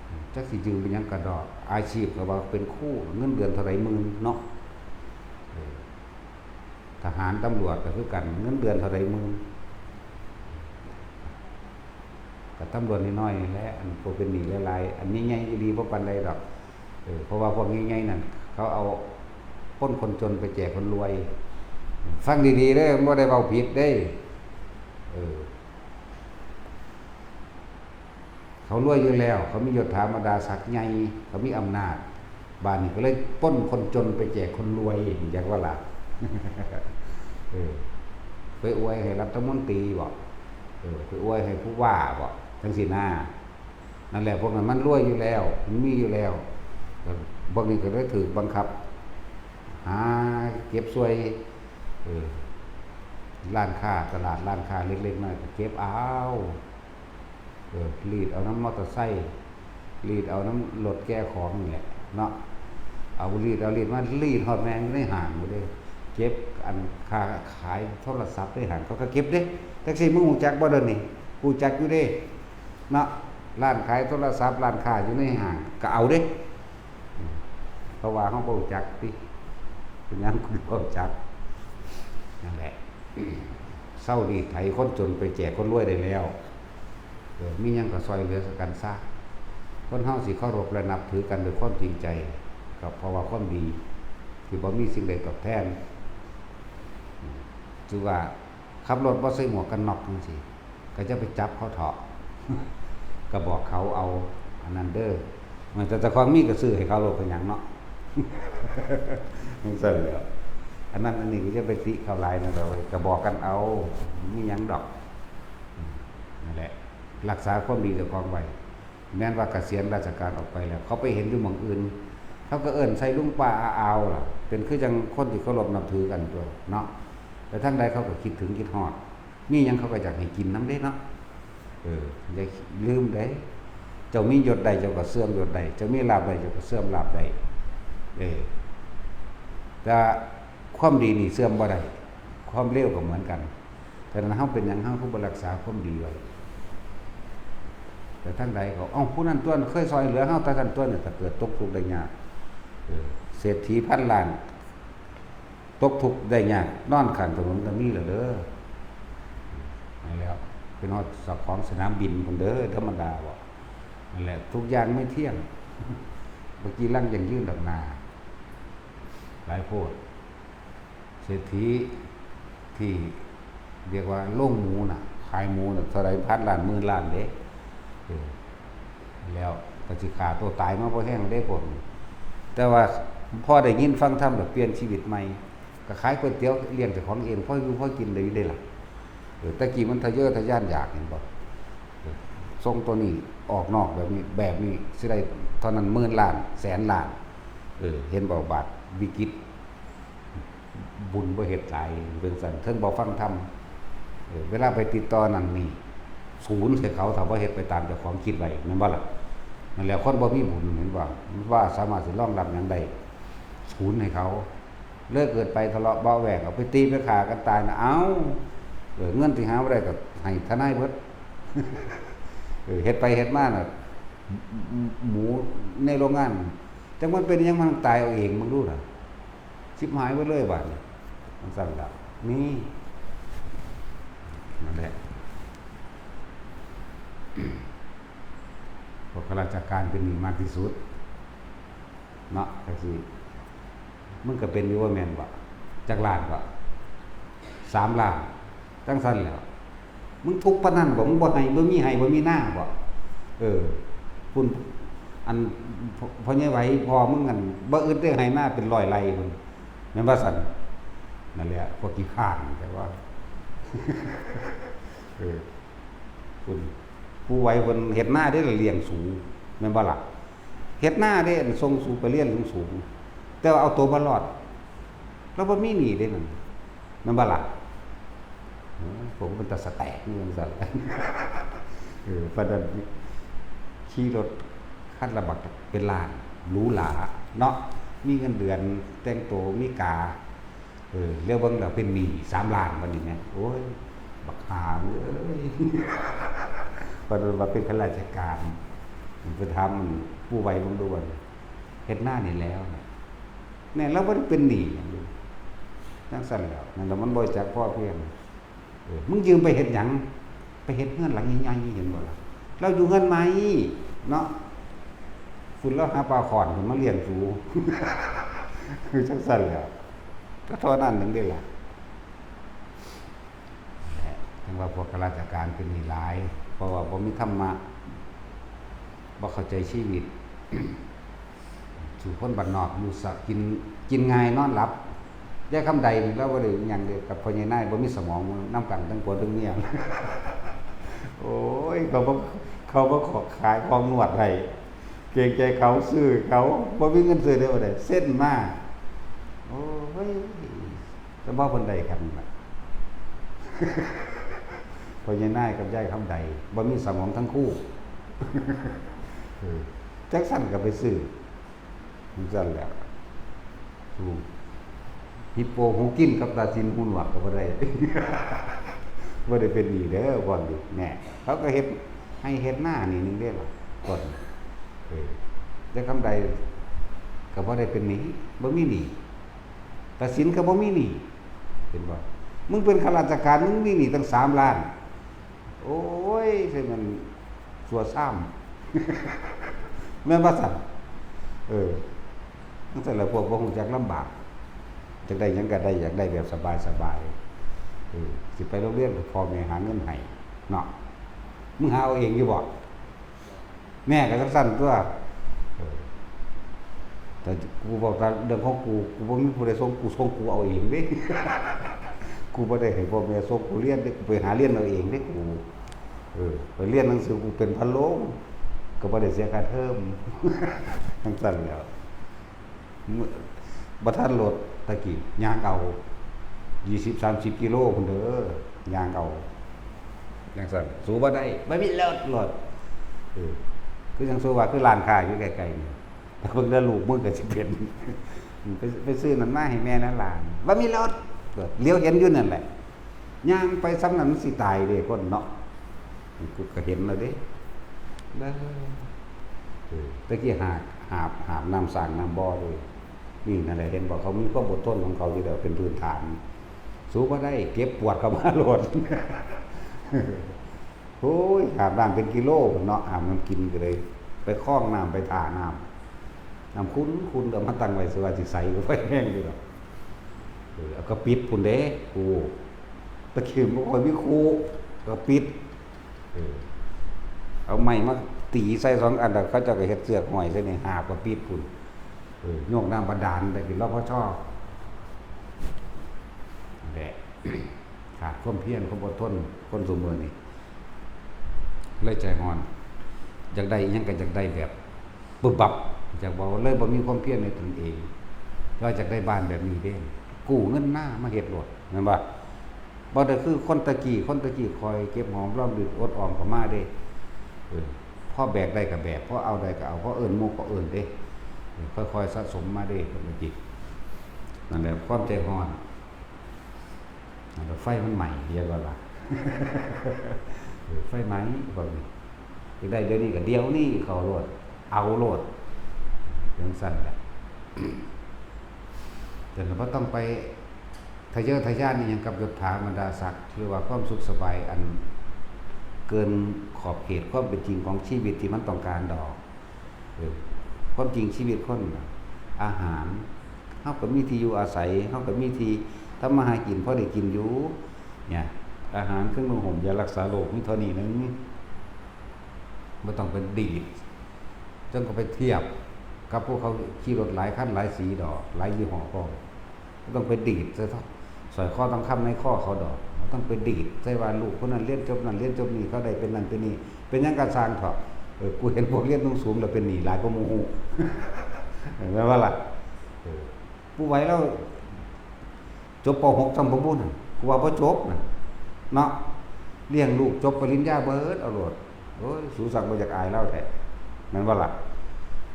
อืม จักสิยืมไปหยังกะดอก อาชีพก็ว่าเป็นครู เงินเดือนเท่าใดหมื่นเนาะ เออ ทหารตำรวจก็คือกัน เงินเดือนเท่าใดหมื่น ก็ตำรวจน้อยๆนี่แหละ อันพวกเป็นหนี้หลายๆ อันใหญ่ๆอีหลีบ่ปานใดดอก เออ เพราะว่าพวกใหญ่ๆนั่น เขาเอาคนคนจนไปแจกคนรวย ฟังดีๆเด้อ บ่ได้เว้าผิดเด้ เออ เขารวยอยู่แล้ว เขามียศถาบรรดาศักดิ์ใหญ่ เขามีอำนาจ บาดนี้ก็เลยปล้นคนจนไปแจกคนรวย อยากว่าล่ะ เออ ไปอวยให้รัฐมนตรีบ่ เออ ไปอวยให้ผู้ว่าบ่ จังซี้นะ นั่นแหละ พวกนั้นมันรวยอยู่แล้ว มันมีอยู่แล้ว พวกนี้ก็เลยถูกบังคับ หาเก็บส่วย เออ ร้านค้าตลาด ร้านค้าเล็กๆน้อยๆก็เก็บเอา เออ รีดเอานำมอเตอร์ไซค์ รีดเอานำรถแก่ของนี่แหละเนาะ เอารีดเอารีดมา รีดฮอดแม่งในห้างพู้นเด้ เก็บอันค่าขายโทรศัพท์ในห้าง เขาก็เก็บเด้ จักซี้ มึงฮู้จักบ่เดี๋ยวนี้ ฮู้จักอยู่เด้ เนาะ ร้านขายโทรศัพท์ ร้านค้าอยู่ในห้าง ก็เอาเด้ เพราะว่าเขาบ่รู้จักติ เป็นหยังคือบ่รู้จัก นั่นแหละ เซารีดไถคนจนไปแจกคนรวยได้แล้ว เออ มีหยังก็ซ่อยเหลือกันซะ คนเฮาสิเคารพและนับถือกันด้วยความจริงใจ ก็เพราะว่าความดี ที่บ่มีสิ่งใดตอบแทน ถือว่าขับรถบ่ใส่หมวกกันน็อกจังซี้ ก็จะไปจับเขาเถาะ ก็บอกเขาเอา อันนั้นเด้อ มันแต่เจ้าของมีก็ซื้อให้เขาโลด เป็นหยังเนาะ จังซั่นแหล้ว อันนั้นอันนี้ก็จะไปติเขาหลายนะ เราก็บอกกันเอา มีหยังดอก นั่นแหละ รักษาความดีเจ้าของไว้ แม้นว่าเกษียณราชการออกไปแล้ว เขาไปเห็นอยู่หม่องอื่น เขาก็เอิ้นใส่ลุงป้าอาอาวล่ะ เป็นคือจังคนที่เคารพนับถือกันตัวเนาะ ไปทางใดเขาก็คิดถึงคิดฮอด มีหยังเขาก็อยากให้กินนำเด้เนาะ เออ อย่าลืมเด้ เจ้ามียศใดเจ้าก็เสื่อมยศใด เจ้ามีลาภใดเจ้าก็เสื่อมลาภใด เออ แต่ความดีนี่เสื่อมบ่ได้ ความเลวก็เหมือนกัน ฉะนั้นเฮาเป็นหยังเฮาคือบ่รักษาความดีไว้ แต่ทางใดก็ เอ้า ผู้นั้นตั๊วเคยซ่อยเหลือเฮา แต่นั้นตั๊วเนี่ย ถ้าเกิดตกทุกข์ได้ยาก เออ เศรษฐีพันล้าน ตกทุกข์ได้ยาก นอนข้างถนนก็มีแล้วเด้อ นั่นแหละ เป็นฮอดเจ้าของสนามบินพุ้นเด้อ ธรรมดาบ่ นั่นแหละ ทุกอย่างไม่เที่ยง เมื่อกี้ลังยังยื่นดอกนา หลายโพด เศรษฐีที่เรียกว่าโรงหมูน่ะ ขายหมูน่ะ เท่าใด พันล้าน หมื่นล้านเด้ เออ แล้วก็สิฆ่าตัวตายมาบ่แฮงเด้พวกนี้ แต่ว่าพอได้ยินฟังธรรมแล้วเปลี่ยนชีวิตใหม่ ก็ขายก๋วยเตี๋ยวเลี้ยงเจ้าของเอง พออยู่พอกินได้อยู่เด้ล่ะ เออ แต่กี้มันทะเยอทะยานอยาก เห็นบ่ เออ ส่งตัวนี้ออกนอกแบบนี้ แบบนี้สิได้เท่านั้น หมื่นล้าน แสนล้าน เออ เห็นบ่ บาดวิกฤต บุญบ่เฮ็ดหลาย เป็นซั่น เทิงบ่ฟังธรรม เออ เวลาไปติดต่อนั่นนี่ ศูนย์ใส่เขา ถ้าบ่เฮ็ดไปตามเจ้าของคิดไว้ แม่นบ่ล่ะ นั่นแหละ คนบ่มีบุญ เห็นบ่ ว่าสามารถสิรองรับหยังได้ ศูนย์ให้เขา เลิกเกิดไปทะเลาะเบาะแว้ง เอาไปตีไปฆ่ากันตายนะ เอ้า เออ เงินที่หาบ่ได้ก็ให้ทนายเบิด เออ เฮ็ดไปเฮ็ดมาน่ะ หมูในโรงงาน จักมันเป็นหยังมันตายเอาเอง มึงดูน่ะ ชิบหายเบิดเลยบาดนี้ มันสั่นละ นี่ นั่นแหละ พวกข้าราชการเป็นหนี้มากที่สุด เนาะ จังซี่ มึงก็เป็นอยู่ว่าแม่นบ่ จักล้านบ่ สามล้าน จังซั่นแหล้ว มึงทุกข์ปานนั้นบ่ มึงบ่ให้ บ่มีให้ บ่มีนาบ่ เออ พุ้น อัน พ่อ พ่อใหญ่ไหว พ่อมึงนั่น บ่อึดได้ให้นาเป็นร้อยไร่พุ้น แม่นบ่ซั่น นั่นแหละ พวกขี้คร้าน แต่ว่า เออ พุ้น ปู่ไหวเพิ่นเฮ็ดนาเด้ เลี้ยงสู แม่นบ่ล่ะ เฮ็ดนาเด้ ส่งสูไปเรียนสูงๆ แต่ว่าเอาตัวบ่รอด ลาวบ่มีหนี้เด้นั่น แม่นบ่ล่ะ เออ ผมเป็นตาสแตกนี่จังซั่น เออ ปานนั้น ขี่รถคันละบักเป็นล้าน หรูหราเนาะ มีเงินเดือน แต่งตัวมีกา เออ แล้วเบิ่งแล้วเป็นหนี้สามล้านบัดนี้แหม โอ้ย บักห่าเอ้ย ปานนั้นว่าเป็นข้าราชการ ไปถามปู่ไหวเบิ่งดูบัดนี้ เฮ็ดนานี่แหล้ว แม่นลาวบ่ได้เป็นหนี้หยังเลย จังซั่นแหล้ว นั่นแหละมันบ่รู้จักพอเพียง เออ มึงยืมไปเฮ็ดหยัง ไปเฮ็ดเฮือนหลังใหญ่ๆ เห็นบ่ล่ะ ลาวอยู่เฮือนใหม่เนาะ พุ้นลาวหาปลาข้อนพุ้นมาเลี้ยงสู คือจังซั่นแหล้ว ก็เท่านั้นหนึ่งเด้ล่ะ จังว่าพวกข้าราชการเป็นหนี้หลาย เพราะว่าบ่มีธรรมะ บ่เข้าใจชีวิต สู่คนบ้านนอกอยู่สะ กิน กินง่ายนอนหลับ ยายคำใดนี่ลาวบ่ได้หยังเด้ กับพ่อใหญ่นายบ่มีสมองนำกันทั้งผัวทั้งเมีย โอ้ย เขาบ่ เขาบ่ขอขายของนวดให้ เกรงใจเขา ซื้อเขา บ่มีเงินซื้อเด้อ บ่ได้ เซ็นมา โอ้ย แต่บ่เพิ่นได้กันล่ะ พ่อใหญ่นายกับยายคำใด บ่มีสมองทั้งคู่ เออ จักสั่นก็ไปซื้อ จังซั่นแหละ ถูก ฮิปโปหูกินกับตาสินหูหนวกก็บ่ได้ บ่ได้เป็นหนี้เด้อ พวกนี้ แหน่ เขาก็เฮ็ดไฮ่เฮ็ดนานี่หนึ่งเด้ล่ะ ก่อน เออ แต่คำใดก็บ่ได้เป็นหนี้ บ่มีหนี้ ตาสินก็บ่มีหนี้ เห็นบ่ มึงเป็นข้าราชการ มึงมีหนี้ตั้งสามล้าน โอ้ย ใช่มัน สัวซ้ำ แม่นบ่ซั่น เออ จังซั่นแหละ พวกบ่ฮู้จักลำบาก จักได้หยังก็ได้ อยากได้แบบสบายๆ เออ สิไปโรงเรียนก็พ่อแม่หาเงินให้ เนาะ มึงหาเอาเองอยู่บ่ แม่ก็จังซั่นตั๊ว เออ แต่กูบอกตามเรื่องของกู กูบ่มีผู้ใดส่ง กูส่งกูเอาเองเด้ กูบ่ได้ให้พ่อแม่ส่งกูเรียนเด้ กูไปหาเรียนเอาเองเด้ กู เออ ไปเรียนหนังสือ กูเป็นพะโล้ง ก็บ่ได้เสียค่าเทอม จังซั่นแหล้ว มื้อ บ่ทันรถ ตะกี้ ย่างเอา ยี่สิบ สามสิบ กิโลพุ้นเด้อ ย่างเอา จังซั่น สู้บ่ได้ บ่มีรถ รถ เออ คือจังสู้ว่า คือร้านค้าอยู่ใกล้ๆนี่ เบิ่งเด้อ ลูกมึงก็สิเป็น ไป ไปซื้อนั่นมาให้แม่นะหลาน บ่มีรถ เออ เหลียวเห็นอยู่นั่นแหละ ย่างไปส่ำนั้นมันสิตายเด้คนเนาะ กูก็เห็นแล้วเด้ เด้อ เออ ตะกี้หาบ หาบ หาบน้ำสร้างน้ำบ่อเด้ นี่นั่นแหละ เห็นบ่ เขามีความอดทนของเขาอยู่แล้ว เป็นพื้นฐาน สู้บ่ได้ เก็บปวดเข้ามาโลด โอ้ย หาบน้ำเป็นกิโลพุ้นเนาะ หาบน้ำกินก็เลย ไปคล้องน้ำ ไปถ่าน้ำ น้ำขุ่นๆ ก็มาตั้งไว้ สิว่าสิใสก็บ่แห้งอยู่ดอก เออ เอากะปิดพุ้นเด้ กู ตะกี้บ่ค่อยมีคู กะปิด เออ เอาไม้มาตีใส่สองอัน แล้วเขาเจ้าก็เฮ็ดเสือกห้อยใส่นี่ หาบกะปิดพุ้น เออ โยกน้ำบาดาลไปกิน รพช. แหละ ขาดความเพียร ความอดทน คนซุมื้อนี้ เลยใจฮ้อน อยากได้อิหยังก็อยากได้แบบ ปึ๊บปับ อยากบอกว่าเลยบ่มีความเพียรในตนเอง ว่าอยากได้บ้านแบบนี้เด้ กู้เงินมา มาเฮ็ดโลด แม่นบ่ บ่ได้คือคนตะกี้ คนตะกี้คอยเก็บหอมรอมริบ อดออมเข้ามาเด้ เออ พอแบกได้ก็แบก พอเอาได้ก็เอา พอเอิ้นหมู่ก็เอิ้นเด้ เออ ค่อยๆสะสมมาเด้ คนตะกี้ นั่นแหละ ความใจฮ้อน นั่นแหละ ไฟมันไหม้ เรียกว่าล่ะ เออ ไฟไหม้ พวกนี้ อยากได้เดี๋ยวนี้ก็เดี๋ยวนี้ เข้าโลด เอาโลด จังซั่นแหละ แต่เราบ่ต้องไปทะเยอทะยานอิหยังกับยศถาบรรดาศักดิ์ หรือว่าความสุขสบายอันเกินขอบเขตความเป็นจริงของชีวิตที่มันต้องการดอก เออ ความจริงชีวิตคนน่ะ อาหาร เฮาก็มีที่อยู่อาศัย เฮาก็มีที่ทำมาหากิน พอได้กินอยู่ เนี่ย อาหาร เครื่องนุ่งห่ม ยารักษาโรค มีเท่านี้หนึ่ง บ่ต้องไปดีด จั่งก็ไปเทียบกับพวกเขาขี่รถหลายคันหลายสีดอก หลายยี่ห้อพร้อม บ่ต้องไปดีดใส่สร้อยคอทองคำในคอเขาดอก บ่ต้องไปดีดใส่ว่าลูกคนนั้นเรียนจบนั่นเรียนจบนี่ เขาได้เป็นนั่นเป็นนี่ เป็นหยังก็ซ่างเถาะ เออ กูเห็นพวกเรียนสูงๆแล้วเป็นหนี้หลายกว่าหมู่ เห็นไหมว่าล่ะ เออ ผู้ไหวแล้ว จบ ป.หก ซ้ำบ่บุนั่น กูว่าบ่จบนั่น เนาะ เลี้ยงลูกจบปริญญาเบิดเอาโลด โอ้ย สูซักบ่อยากอายลาวแท้ แม่นบ่ล่ะ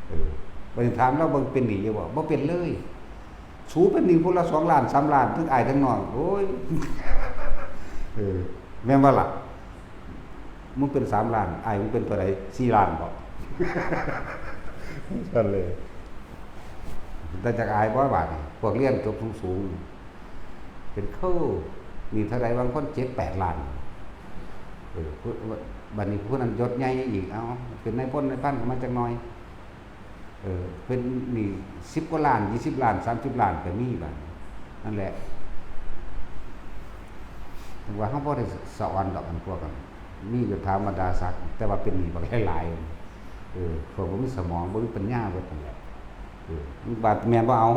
เออ บัดนี้ถามลาวเบิ่งเป็นหนี้อยู่บ่ บ่เป็นเลย สูเป็นหนี้ผู้ละสองล้าน สามล้าน ทั้งอ้ายทั้งน้อง โอ้ย เออ แม่นบ่ล่ะ มึงเป็นสามล้าน อ้ายมึงเป็นเท่าใด สี่ล้านบ่ ซั่นเลย แต่จักอายบ่บาดนี้ พวกเรียนจบสูงๆ เป็นครู หนี้เท่าใด บางคนเจ็ดแปดล้าน เออ ผู้ บัดนี้ผู้นั้นยศใหญ่อีก เอ้า เป็นนายพลนายพันเข้ามาจักหน่อย เออ เป็นหนี้สิบกว่าล้าน ยี่สิบล้าน สามสิบล้านก็มีบาดนี้ นั่นแหละ ถึงว่าเฮาบ่ได้สะออนดอก อันพวกนั้น มียศถาบรรดาศักดิ์ แต่ว่าเป็นหนี้บักหลายๆ เออ พวกบ่มีสมอง บ่มีปัญญาเบิดนั่นแหละ เออ มึงว่าแม่นบ่เอา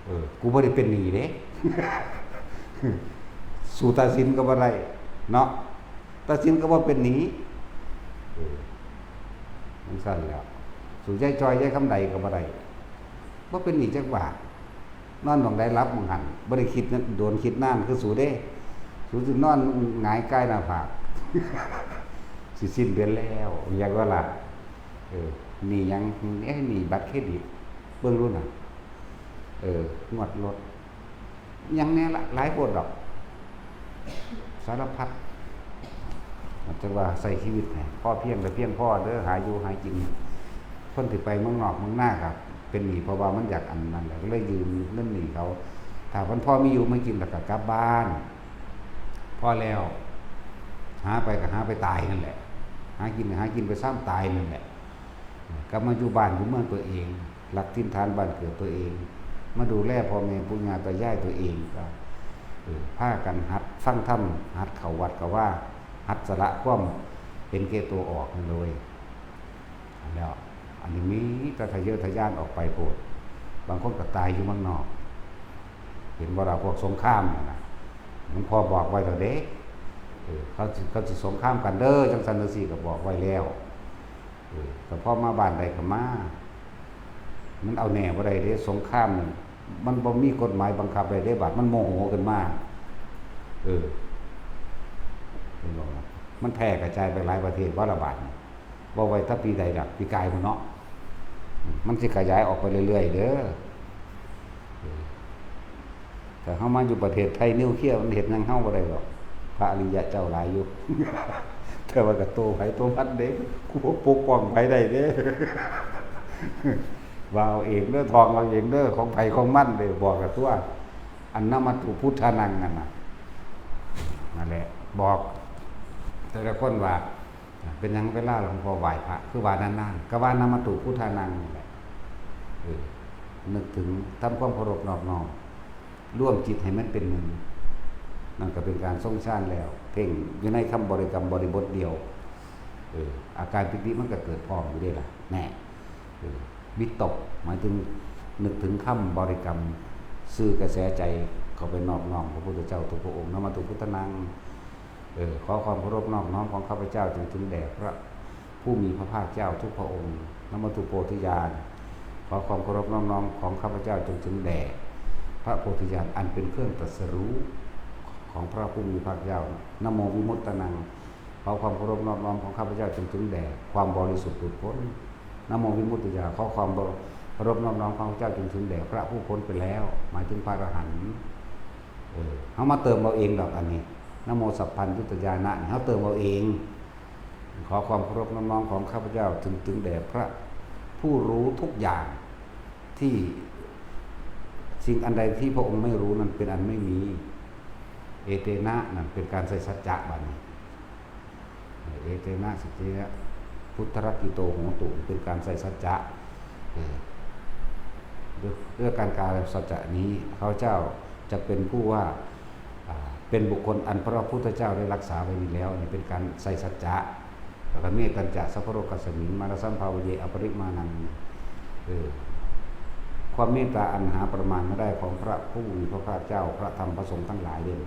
เออ กูบ่ได้เป็นหนี้เด้ สู้ตัดสินก็บ่ได้ เนาะ ตัดสินก็บ่เป็นหนี้ เออ จั่งซั้นแหล้ว สู้ยายจอยยายคำใดก็บ่ได้ บ่เป็นหนี้จักบาท นอนหม่องใดหลับหม่องหั้น บ่ได้คิดโดนคิดนานคือสูเด้ สูสินอนหงายกายหน้าผาก สิสิ้นเดือนแล้ว อยากว่าล่ะ เออ หนี้หยัง เอ๊ะ หนี้บัตรเครดิต เบิ่งดูน่ะ เออ งวดรถ หยังแน่ละ หลายโพดดอก สารพัด อาจจะว่าใช้ชีวิตให้พอเพียงแต่เพียงพอเด้อ หาอยู่หากิน คนที่ไปเมืองนอกเมืองนาครับ เป็นหนี้เพราะว่ามันอยากอันนั้นแหละ ก็เลยยืมเงินหนี้เขา ถ้ามันพอมีอยู่มากินแล้วก็กลับบ้าน พอแล้ว หาไปก็หาไปตายนั่นแหละ หากินก็หากินไปซ้ำตายนั่นแหละ กลับมาอยู่บ้านอยู่เมืองตัวเอง หลักถิ่นฐานบ้านเกิดตัวเอง มาดูแลพ่อแม่ปู่ย่าตายายตัวเองก็ เออ พากันหัดฟังธรรม หัดเข้าวัดเข้าวา หัดสละความเห็นแก่ตัวออกนั่นเลย แล้ว อันนี้มีแต่ทะเยอทะยานออกไปโพด บางคนก็ตายอยู่เมืองนอก เห็นบ่ล่ะ พวกสงครามน่ะนะ หลวงพ่อบอกไว้แล้วเด้ เออ เขาสิ เขาสิสงครามกันเด้อ จั่งซั้นจั่งซี้ก็บอกไว้แล้ว เออ แต่พอมาบ้านใดก็มา มันเอาแน่บ่ได้เด้ สงครามนี่ มันบ่มีกฎหมายบังคับได้เด้ บาดมันโมโหขึ้นมา เออ เห็นบ่ล่ะ มันแพร่กระจายไปหลายประเทศบ่ละบาดนี่ บ่ไว้แต่ปีใดดอก ปีกายพุ้นเนาะ มันสิขยายออกไปเรื่อยๆเด้อ เออ ถ้าเฮามาอยู่ประเทศไทยนิวเคลียร์มันเฮ็ดหยังเฮาบ่ได้ดอก พระอริยะเจ้าหลายอยู่ แต่ว่าก็โตไผโตมันเด้ กูบ่ปกป้องไผได้เด้ ว่าเอาเองเด้อ ทองเอาเองเด้อ ของไผของมันเด้อ บอกกันตั๊ว อันนมัตถุพุทธานังนั่นน่ะ นั่นแหละ บอกแต่ละคนว่า เป็นหยังเวลาหลวงพ่อไหว้พระ คือว่านานๆ ก็ว่านมัตถุพุทธานังนี่แหละ เออ นึกถึง ทำความเคารพนอบน้อม รวมจิตให้มันเป็นหนึ่ง นั่นก็เป็นการทรงฌานแล้ว เพ่งอยู่ในคำบริกรรมบริบทเดียว เออ อาการปีติมันก็เกิดพร้อมอยู่เด้ล่ะ แน่ เออ วิตก หมายถึงนึกถึงคำบริกรรม ซื่อกระแสใจเข้าไปนอบน้อมพระพุทธเจ้าทุกพระองค์ นมัตถุพุทธานัง เออ ขอความเคารพนอบน้อมของข้าพเจ้าจงถึงแด่พระผู้มีพระภาคเจ้าทุกพระองค์ นมัตถุโพธิญาณ ขอความเคารพนอบน้อมของข้าพเจ้าจงถึงแด่พระโพธิญาณอันเป็นเครื่องตรัสรู้ของพระผู้มีพระภาคเจ้า นะโมวิมุตตานัง ขอความเคารพนอบน้อมของข้าพเจ้าจงถึงแด่ความบริสุทธิ์หลุดพ้น นะโมวิมุตติยา ขอความเคารพนอบน้อมของข้าพเจ้าจงถึงแด่พระผู้พ้นไปแล้ว หมายถึงพระอรหันต์ เออ เฮามาเติมเอาเองดอกอันนี้ นะโมสัพพัญญุตยานะนี่ เฮาเติมเอาเอง ขอความเคารพนอบน้อมของข้าพเจ้าถึง ถึงแด่พระผู้รู้ทุกอย่าง ที่สิ่งอันใดที่พระองค์ไม่รู้นั้นเป็นอันไม่มี เอเตนะ นั่นเป็นการใส่สัจจะบัดนี้ เอเตนะ สัจเจนะ พุทธรัตติโต โหตุ เป็นการใส่สัจจะ เออ ด้วย ด้วยการกล่าวสัจจะนี้ ข้าพเจ้าจะเป็นผู้ว่า อ่า เป็นบุคคลอันพระพุทธเจ้าได้รักษาไว้ดีแล้ว อันนี้เป็นการใส่สัจจะ แล้วก็เมตตัญจะสัพพะโลกัสสมิง มานะสัมภาเว อปริมาณัง เออ ความเมตตาอันหาประมาณไม่ได้ของพระผู้มีพระภาคเจ้า พระธรรมพระสงฆ์ทั้งหลายเด่น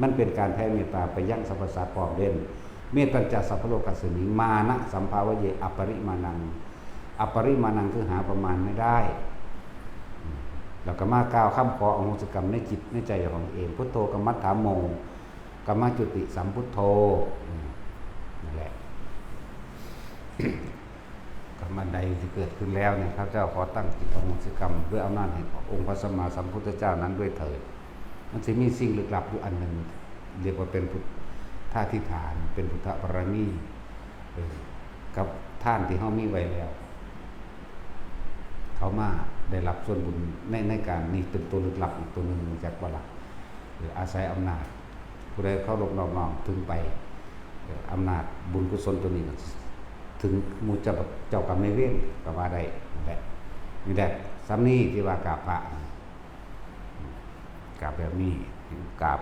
มันเป็นการแผ่เมตตาไปยังสรรพสัตว์พร้อมเด่น เมตตัญจะสัพพะโลกัสสมิง มานะสัมภาเว อปริมาณัง อปริมาณังคือหาประมาณไม่ได้ แล้วก็มากล่าวคำขออโหสิกรรมในจิตในใจของเอง พุทโธกมมัฏฐาโม กมมจุติสัมพุทโธ อืม นั่นแหละ กรรมอันใดที่เกิดขึ้นแล้วเนี่ย ข้าพเจ้าขอตั้งจิตอโหสิกรรม ด้วยอำนาจแห่งองค์พระสัมมาสัมพุทธเจ้านั้นด้วยเถิด มันสิมีสิ่งลึกลับอยู่อันหนึ่ง เรียกว่าเป็นพุทธาธิษฐาน เป็นพุทธบารมี เออ กับทานที่เฮามีไว้แล้ว เขามาได้รับส่วนบุญใน ในการนี้เป็นตัวลึกลับอีกตัวหนึ่ง รู้จักบ่ล่ะ เออ อาศัยอำนาจ ผู้ใดเคารพนอบน้อมถึงไป เออ อำนาจบุญกุศลตัวนี้ก็ถึงหมู่เจ้า เจ้ากรรมนายเวรก็ว่าได้นั่นแหละ นี่แหละ ส่ำนี้ที่ว่ากราบพระ กราบแบบนี้ กราบ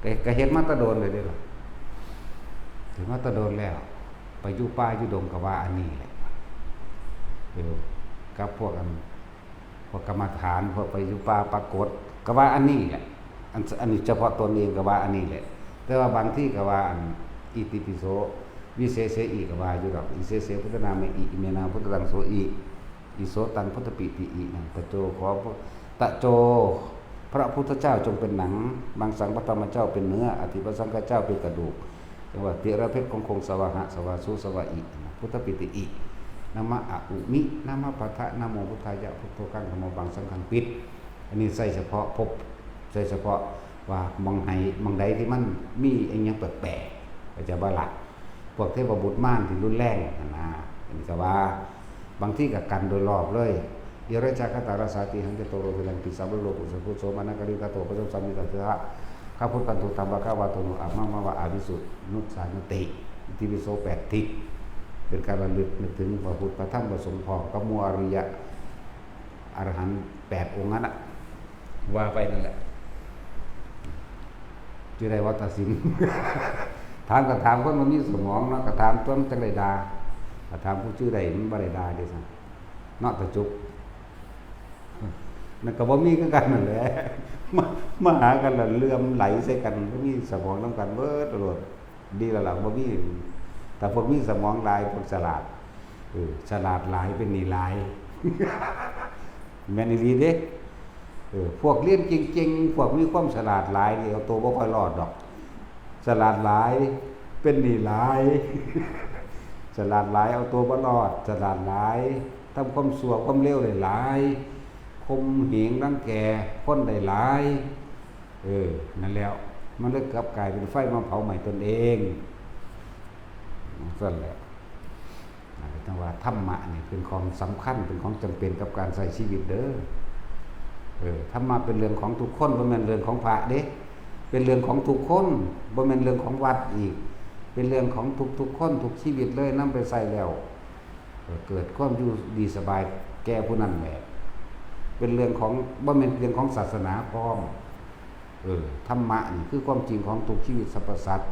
ก็ ก็เฮ็ดมาแต่โดนเลยเด้ล่ะ เฮ็ดมาแต่โดนแล้ว ไปอยู่ป่าอยู่ดงก็ว่าอันนี้แหละ เออ กับพวกอัน พวกกรรมฐาน พวกไปอยู่ป่าปรากฏ ก็ว่าอันนี้แหละ อัน อันนี้เฉพาะตนเองก็ว่าอันนี้แหละ แต่ว่าบางที่ก็ว่าอัน อิติปิโส วิเศษเสอิ ก็ว่าอยู่ดอก อิเสเส พุทธนามะอิ อิเมนะ พุทธตังโสอิ อิโสตัง พุทธปิติอิ นั่น ตะโจ ขอพระ ตะโจ พระพุทธเจ้าจงเป็นหนัง มังสัง พระธรรมเจ้าเป็นเนื้อ อธิปสังขเจ้าเป็นกระดูก จังหวัดติระเพชรของคงสวาหะ สวาสุ สวาอิ พุทธปิติอิ นะมะอะอุมิ นะมะปะทะ นะโมพุทธายะ พุทโธกัง ธัมโมบัง สังฆังปิด อันนี้ใส่เฉพาะภพ ใส่เฉพาะว่าหม่องไหน หม่องใดที่มันมีอิหยังแปลกๆ ก็จะบ่ละ พวกเทพบุตรมารที่รุนแรงนั่นนะ อันนี้ก็ว่า บางทีก็กันโดยรอบเลย เอเรจาคตาราสาติหังจโตโรเทรังติสาบโลกุสกุโสมานะกริกาโตปะสมสามิตัสสะ ข้าพุทธันตุตังภะคะวะโตโนอะมะมะวะอาวิสุนุสานุติ อิติปิโสแปดทิศ เป็นการระลึกนึกถึงพระพุทธพระธรรมพระสงฆ์พร้อมกับหมู่อริยะ อรหันต์แปดองค์นั้นน่ะ ว่าไปนั่นแหละ ชื่อได้ว่าตาสิน ถามก็ถามคนบ่มีสมองเนาะ ก็ถามตัวมันจังได้ด่า ก็ถามผู้ชื่อได้มันบ่ได้ด่าเด้ซั่น เนาะตาจุก นั่นก็บ่มีคือกันนั่นแหละ มา มาหากันแล้วเหลื่อมไหลใส่กัน บ่มีสมองนำกันเบิดโลด ดีแล้วล่ะ บ่มี แต่พวกมีสมองหลาย พวกฉลาด เออ ฉลาดหลายเป็นหนี้หลาย แม่นอีหลีเด้ เออ พวกเรียนเก่งๆ พวกมีความฉลาดหลายนี่เอาตัวบ่ค่อยรอดดอก ฉลาดหลายเป็นหนี้หลาย ฉลาดหลายเอาตัวบ่รอด ฉลาดหลายทำความชั่วความเลวได้หลาย ข่มเหงรังแกคนได้หลาย เออ นั่นแล้ว มันเลยกลับกลายเป็นไฟมาเผาไหม้ตนเอง นั่นแหละ นะ จังว่าธรรมะนี่เป็นของสำคัญ เป็นของจำเป็นกับการใช้ชีวิตเด้อ เออ ธรรมะเป็นเรื่องของทุกคน บ่แม่นเรื่องของพระเด้ เป็นเรื่องของทุกคน บ่แม่นเรื่องของวัดอีก เป็นเรื่องของทุกๆคน ทุกชีวิตเลย นำไปใช้แล้ว เออ เกิดความอยู่ดีสบายแก่ผู้นั้นแหละ เป็นเรื่องของ บ่แม่นเรื่องของศาสนาพร้อม เออ ธรรมะนี่คือความจริงของทุกชีวิตสรรพสัตว์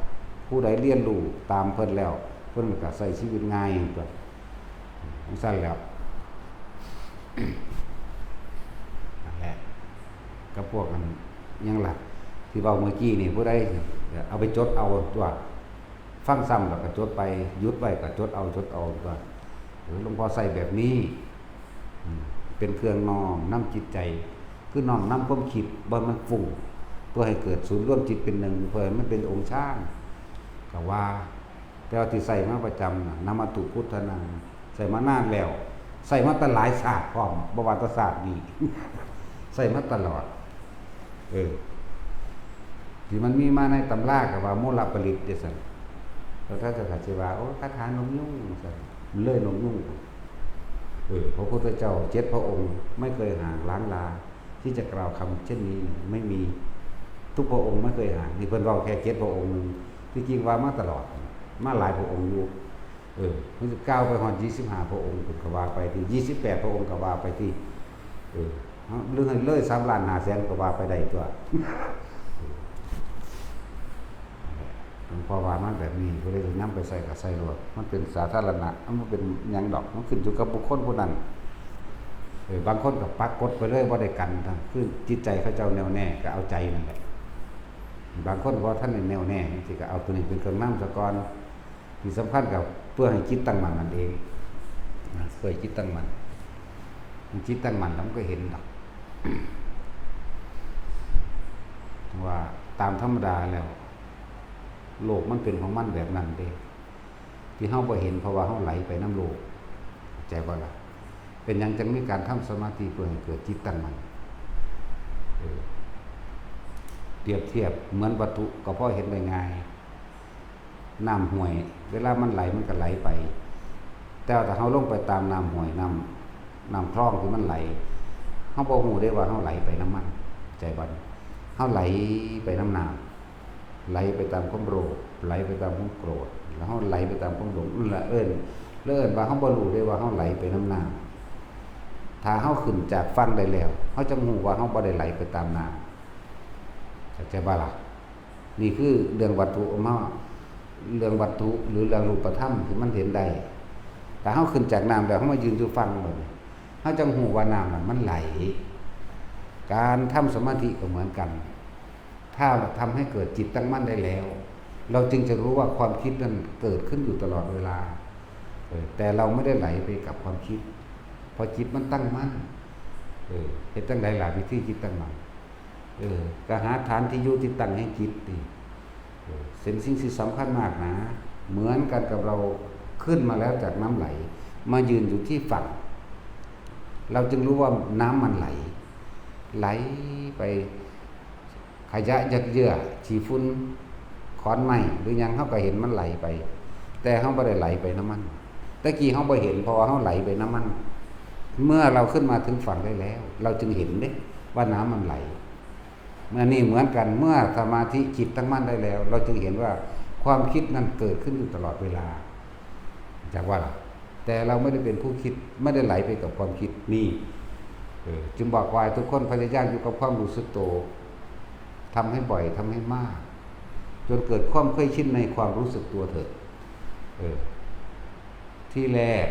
ผู้ใดเรียนรู้ตามเพิ่นแล้ว เพิ่นก็ใช้ชีวิตง่ายตัว จั่งซั้นแหล้ว นั่นแหละ กับพวกอันหยังล่ะ ที่เว้าเมื่อกี้นี่ ผู้ใดเอาไปจดเอาตัว ฟังซ้ำแล้วก็จดไป หยุดไว้ก็จดเอา จดเอาตัว เออ หลวงพ่อใช้แบบนี้ อืม เป็นเครื่องน้อมนำจิตใจ คือน้อมนำความคิดบ่ให้มันฟุ้ง เพื่อให้เกิดศูนย์รวมจิตเป็นหนึ่ง เพื่อให้มันเป็นองค์ฌาน ก็ว่า แต่ว่าที่ใช้มาประจำน่ะ นะมะตุพุทธานัง ใช้มานานแล้ว ใช้มาแต่หลายชาติพร้อม บ่ว่าแต่ชาตินี้ ใช้มาตลอด เออ ที่มันมีมาในตำราก็ว่ามูลปริตเด้ซั่น แล้วท่านก็สิว่า โอ้ คาถานกยูงซั่น มันเลยนกยูง เออ พระพุทธเจ้าเจ็ดพระองค์ไม่เคยห่างล้างลา ที่จะกล่าวคำเช่นนี้ไม่มี ทุกพระองค์ไม่เคยห่าง นี่เพิ่นเว้าแค่เจ็ดพระองค์หนึ่ง ที่จริงว่ามาตลอด มาหลายพระองค์อยู่ เออ มันจะก้าวไปฮอดยี่สิบห้าพระองค์ก็ว่าไปติ ยี่สิบแปดพระองค์ก็ว่าไปติ เออ หรือให้เลยสามล้านห้าแสนก็ว่าไปได้ตัว หลวงพ่อว่ามาแบบนี้ ผู้ใดสินำไปใช้ก็ใช้โลด มันเป็นสาธารณะ มันบ่เป็นหยังดอก มันขึ้นอยู่กับบุคคลผู้นั้น เออ บางคนก็ปักกฎไปเลย บ่ได้กันนะ คือจิตใจเขาเจ้าแน่วแน่ ก็เอาใจนั่นแหละ บางคนบ่ทันได้แน่วแน่จั่งซี้ ก็เอาตัวนี้เป็นเครื่องนำซะก่อน ที่สำคัญก็เพื่อให้จิตตั้งมั่นนั่นเอง นะ เพื่อให้จิตตั้งมั่น มันจิตตั้งมั่นแล้วมันก็เห็นดอก ว่าตามธรรมดาแล้ว โลกมันเป็นของมันแบบนั้นเด้ ที่เฮาบ่เห็นเพราะว่าเฮาไหลไปนำโลก เข้าใจบ่ล่ะ เป็นหยังจั่งมีการทำสมาธิเพื่อให้เกิดจิตตั้งมั่น เออ เปรียบเทียบเหมือนวัตถุก็พอเห็นได้ง่าย น้ำห้วย เวลามันไหลมันก็ไหลไป แต่ว่าถ้าเฮาลงไปตามน้ำห้วย น้ำ น้ำคลองที่มันไหล เฮาบ่ฮู้เด้ว่าเฮาไหลไปนำมัน เข้าใจบ่ เฮาไหลไปนำน้ำ ไหลไปตามความโลภ ไหลไปตามความโกรธ แล้วเฮาไหลไปตามความหลง นั่นล่ะเอิ้น แล้วเอิ้นว่าเฮาบ่รู้เด้ว่าเฮาไหลไปนำน้ำ ถ้าเฮาขึ้นจากฝั่งได้แล้ว เฮาจั่งฮู้ว่าเฮาบ่ได้ไหลไปตามน้ำ เข้าใจบ่ล่ะ นี่คือเรื่องวัตถุของเฮา เรื่องวัตถุหรือเรื่องรูปธรรมที่มันเห็นได้ ถ้าเฮาขึ้นจากน้ำแล้ว เฮามายืนอยู่ฝั่งบัดนี้ เฮาจั่งฮู้ว่าน้ำน่ะมันไหล การทำสมาธิก็เหมือนกัน ถ้าทำให้เกิดจิตตั้งมั่นได้แล้ว เราจึงจะรู้ว่าความคิดนั้นเกิดขึ้นอยู่ตลอดเวลา เออ แต่เราไม่ได้ไหลไปกับความคิด เพราะจิตมันตั้งมั่น เออ เฮ็ดจั่งใดล่ะ วิธีจิตตั้งมั่น เออ ก็หาฐานที่อยู่ที่ตั้งแห่งจิตนี่ เออ เป็นสิ่งที่สำคัญมากนะ เหมือนกันกับเราขึ้นมาแล้วจากน้ำไหล มายืนอยู่ที่ฝั่ง เราจึงรู้ว่าน้ำมันไหล ไหลไป ขยะหยักเยื่อ ขี้ฝุ่น ขอนไม้ หรือหยัง เฮาก็เห็นมันไหลไป แต่เฮาบ่ได้ไหลไปนำมัน แต่กี้เฮาบ่เห็น เพราะว่าเฮาไหลไปนำมัน เมื่อเราขึ้นมาถึงฝั่งได้แล้ว เราจึงเห็นเด้ ว่าน้ำมันไหล อันนี้เหมือนกัน เมื่อสมาธิจิตตั้งมั่นได้แล้ว เราจึงเห็นว่าความคิดนั้นเกิดขึ้นอยู่ตลอดเวลา จากว่าล่ะ แต่เราไม่ได้เป็นผู้คิด ไม่ได้ไหลไปกับความคิดนี่ เออ จึงบอกว่าให้ทุกคนพยายามอยู่กับความรู้สึกตัว ทำให้บ่อย ทำให้มาก จนเกิดความเคยชินในความรู้สึกตัวเถอะ เออ ที่แรก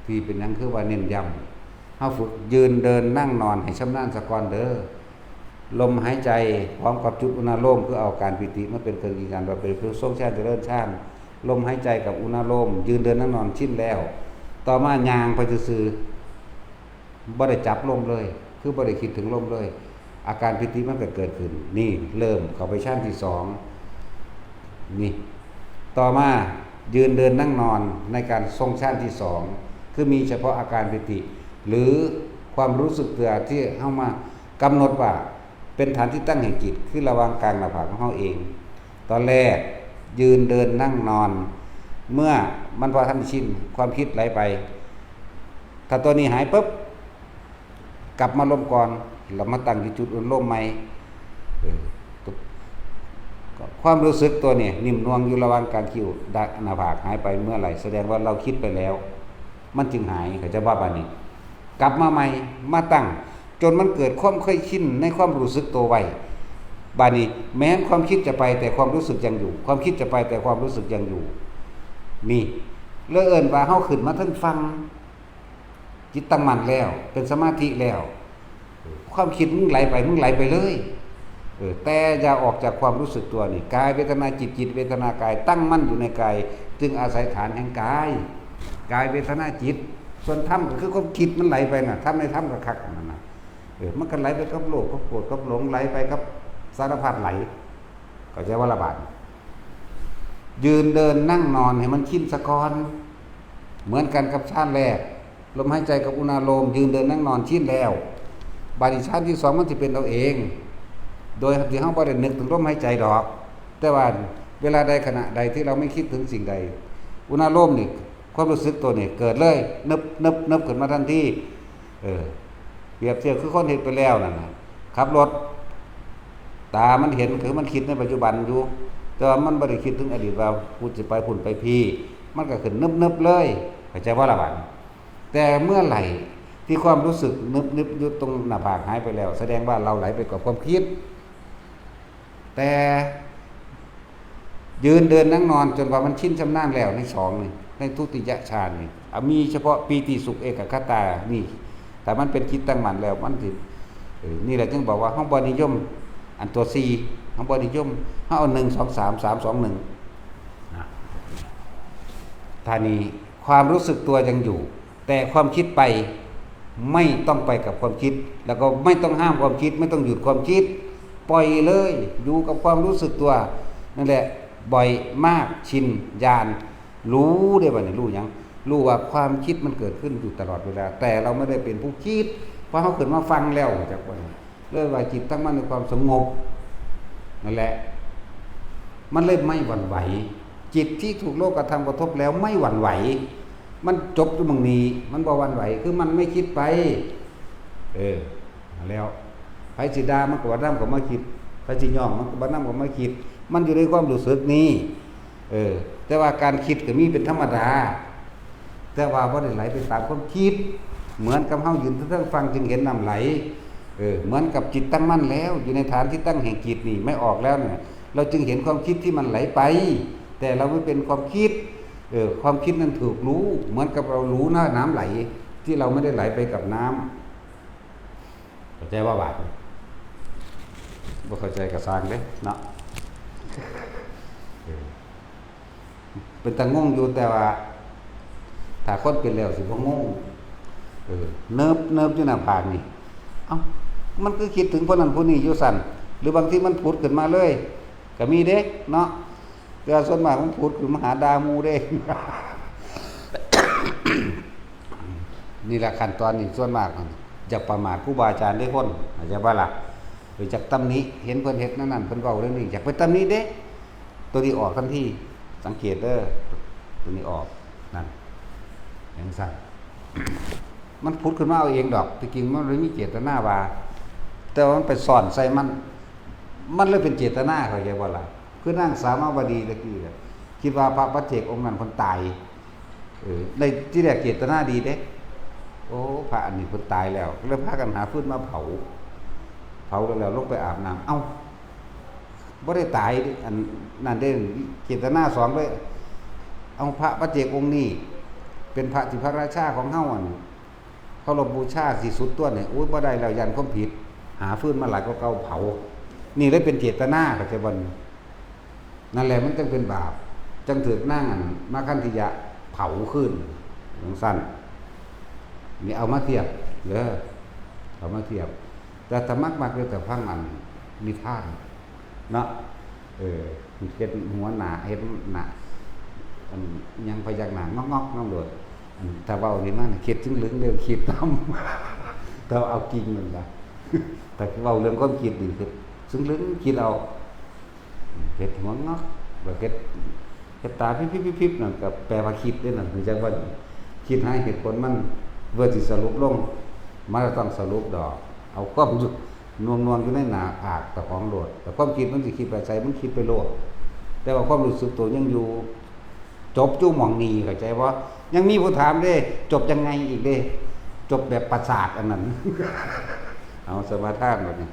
ที่เป็นหยังคือว่าเน้นย้ำ เฮาฝึกยืนเดินนั่งนอนให้ชำนาญซะก่อนเด้อ ลมหายใจพร้อมกับจุดอุณาโลม คือเอาอาการปีติมาเป็นเครื่องยืนยันว่าเป็นผู้ทรงฌานเจริญฌาน ลมหายใจกับอุณาโลม ยืนเดินนั่งนอนชินแล้ว ต่อมาย่างไปซื่อๆ บ่ได้จับลมเลย คือบ่ได้คิดถึงลมเลย อาการปีติมันก็เกิดขึ้น นี่เริ่มเข้าไปฌานที่สอง นี่ ต่อมายืนเดินนั่งนอนในการทรงฌานที่สอง คือมีเฉพาะอาการปีติ หรือความรู้สึกตัวที่เฮามากำหนดว่าเป็นฐานที่ตั้งแห่งจิต คือระหว่างกลางหน้าผากของเฮาเอง ตอนแรกยืนเดินนั่งนอน เมื่อมันพอทันชิน ความคิดไหลไป ถ้าตัวนี้หายปุ๊บ กลับมาลมก่อน แล้วมาตั้งที่จุดอุณาโลมใหม่ เออ ความรู้สึกตัวเนี่ยนิ่มนวลอยู่ระหว่างกลางคิ้ว ด้านหน้าผากหายไปเมื่อไหร่ แสดงว่าเราคิดไปแล้ว มันจึงหาย เข้าใจบ่ บาดนี้ กลับมาใหม่ มาตั้ง จนมันเกิดความเคยชินในความรู้สึกตัวไว้ บาดนี้แม้นความคิดจะไปแต่ความรู้สึกยังอยู่ ความคิดจะไปแต่ความรู้สึกยังอยู่ นี่ เลยเอิ้นว่าเฮาขึ้นมาเทิงฝั่ง จิตตั้งมั่นแล้ว เป็นสมาธิแล้ว ความคิดมึงไหลไป มึงไหลไปเลย เออ แต่อย่าออกจากความรู้สึกตัวนี่ กายเวทนาจิต จิตเวทนากาย ตั้งมั่นอยู่ในกาย จึงอาศัยฐานแห่งกาย กายเวทนาจิต ส่วนธรรมก็คือความคิดมันไหลไปน่ะ ธรรมในธรรมก็คักนั่นน่ะ เออ มันก็ไหลไปกับโลภ กับโกรธ กับหลง ไหลไปกับสารพัดไหล เข้าใจบ่ล่ะบาดนี้ ยืนเดินนั่งนอนให้มันชินซะก่อน เหมือนกันกับฌานแรก ลมหายใจกับอุณาโลม ยืนเดินนั่งนอนชินแล้ว บาดนี้ฌานที่สองมันสิเป็นเอาเอง โดยที่เฮาบ่ได้นึกถึงลมหายใจดอก แต่ว่าเวลาใดขณะใดที่เราไม่คิดถึงสิ่งใด อุณาโลมนี่ ความรู้สึกตัวนี่เกิดเลย นึบนึบนึบขึ้นมาทันที เออ เปรียบเทียบคือคนเฮ็ดไปแล้วนั่นน่ะ ขับรถ ตามันเห็นคือมันคิดในปัจจุบันอยู่ แต่ว่ามันบ่ได้คิดถึงอดีตว่ากูสิไปพุ้นไปพี้ มันก็ขึ้นนึบๆเลย เข้าใจบ่ล่ะบาดนี้ แต่เมื่อไหร่ที่ความรู้สึกนึบๆอยู่ตรงหน้าผากหายไปแล้ว แสดงว่าเราไหลไปกับความคิด แต่ ยืนเดินนั่งนอนจนว่ามันชินชำนาญแล้วในสองนี่ ในทุติยฌานนี่ อ่ะ มีเฉพาะปีติสุขเอกคตานี่ แต่มันเป็นจิตตั้งมั่นแล้วมันสิ เออ นี่แหละจึงบอกว่าเฮาบ่นิยม อันตัวสี่ เฮาบ่นิยม เฮาเอาหนึ่ง สอง สาม สาม สอง หนึ่ง นะ ถ้านี้ความรู้สึกตัวยังอยู่ แต่ความคิดไป ไม่ต้องไปกับความคิด แล้วก็ไม่ต้องห้ามความคิด ไม่ต้องหยุดความคิด ปล่อยเลย อยู่กับความรู้สึกตัว นั่นแหละ บ่อยมาก ชิน ญาณ รู้ได้บ่เนี่ย รู้หยัง รู้ว่าความคิดมันเกิดขึ้นอยู่ตลอดเวลา แต่เราไม่ได้เป็นผู้คิด เพราะเฮาขึ้นมาฟังแล้ว จากวัน เลยว่าจิตตั้งมั่นในความสงบ นั่นแหละ มันเลยไม่หวั่นไหว จิตที่ถูกโลกธรรมกระทบแล้วไม่หวั่นไหว มันจบอยู่หม่องนี้ มันบ่หวั่นไหว คือมันไม่คิดไป เออ แล้ว ไผสิด่ามันก็บ่นำเข้ามาคิด ไผสิย่องมันก็บ่นำเข้ามาคิด มันอยู่ในความรู้สึกนี้ เออ แต่ว่าการคิดก็มีเป็นธรรมดา แต่ว่าบ่ได้ไหลไปตามความคิด เหมือนกับเฮายืนเทิงฝั่งจึงเห็นน้ำไหล เออ เหมือนกับจิตตั้งมั่นแล้ว อยู่ในฐานที่ตั้งแห่งจิตนี่ ไม่ออกแล้วเนี่ย เราจึงเห็นความคิดที่มันไหลไป แ แต่เราไม่เป็นความคิด เออ ความคิดนั้นถูกรู้ เหมือนกับเรารู้น้ำ น้ำไหล ที่เราไม่ได้ไหลไปกับน้ำ เข้าใจว่าบาดนี้ บ่เข้าใจก็ซ่างเด้เนาะ เออ เป็นตางงอยู่ แต่ว่า ถ้าคนเป็นแล้วสิบ่งง เออ เนิบเนิบอยู่หน้าผากนี่ เอ้า มันคือคิดถึงผู้นั้นผู้นี้อยู่สั่น หรือบางทีมันผุดขึ้นมาเลย ก็มีเด้เนาะ แต่ว่าส่วนมากมันผุดขึ้นมาหาด่าหมู่เด้ นี่แหละขั้นตอนนี่ส่วนมากมันอย่าประมาทครูบาอาจารย์เด้คน เข้าใจบ่ล่ะ หรือจักตำหนิ เห็นเพิ่นเฮ็ดแนวนั้น เพิ่นเว้าเรื่องนี้ อยากไปตำหนิเด้ ตัวนี้ออกทันที สังเกตเด้อ ตัวนี้ออก นั่น จั่งซั้น มันผุดขึ้นมาเอาเองดอก ที่จริงมันบ่ได้มีเจตนาว่า แต่ว่ามันไปซ่อนใส่มัน มันเลยเป็นเจตนา เข้าใจบ่ล่ะ คือนางสาวมาวดีตะกี้น่ะ คิดว่าพระปัจเจกองค์นั้นเพิ่นตาย เออ ในที่แรกเจตนาดีเด้ โอ้ พระอันนี้เพิ่นตายแล้ว เลยพากันหาฟืนมาเผา เผาแล้วลงไปอาบน้ำ เอ้า บ่ได้ตายเด้ อันนั้นเด้ เจตนาสองเลย เอาพระปัจเจกองค์นี้ เป็นพระที่พระราชาของเฮาอันเคารพบูชาที่สุดตั๊วนี่ โอ้ย บ่ได้แล้ว ย้านความผิด หาฟืนมาหลายกว่าเก่า เผา นี่เลยเป็นเจตนา เข้าใจบ่นี่ นั่นแหละมันจั่งเป็นบาป จั่งถืกนางอันมาคันธิยะเผาคืน จั่งซั้น นี่เอามาเทียบเด้อ เอามาเทียบ แต่ถ้ามักๆ อยู่แต่ฟังอันนิทาน เนาะ เออ เฮ็ดหัวหน้า เฮ็ดหน้า อันหยังพยักหน้างอกๆ นำโลด อันถ้าเว้านี่มาน่ะ คิดถึงเรื่อง เรื่องคิดนำ แต่ว่าเอาจริงนั่นล่ะ แต่เว้าเรื่องความคิดนี่ คิดถึงเรื่องคิดเอา เฮ็ดหัวงอก แล้วเฮ็ด เฮ็ดตาพิบๆๆๆ นั่นก็แปลว่าคิดเด้นั่น รู้จักบ่ คิดหาเหตุผลมัน เพื่อสิสรุปลง มันก็ต้องสรุปดอก เอาความอยู่ หน่วงๆ อยู่ในหน้าผากเจ้าของโลด แต่ความคิดมันสิคิดไปไส มันคิดไปโลด แต่ว่าความรู้สึกตัวยังอยู่ จบอยู่หม่องนี้ เข้าใจบ่ ยังมีผู้ถามเด้ จบยังไงอีกเด้ จบแบบประสาทอันนั้น เอาสมาทานบัดนี้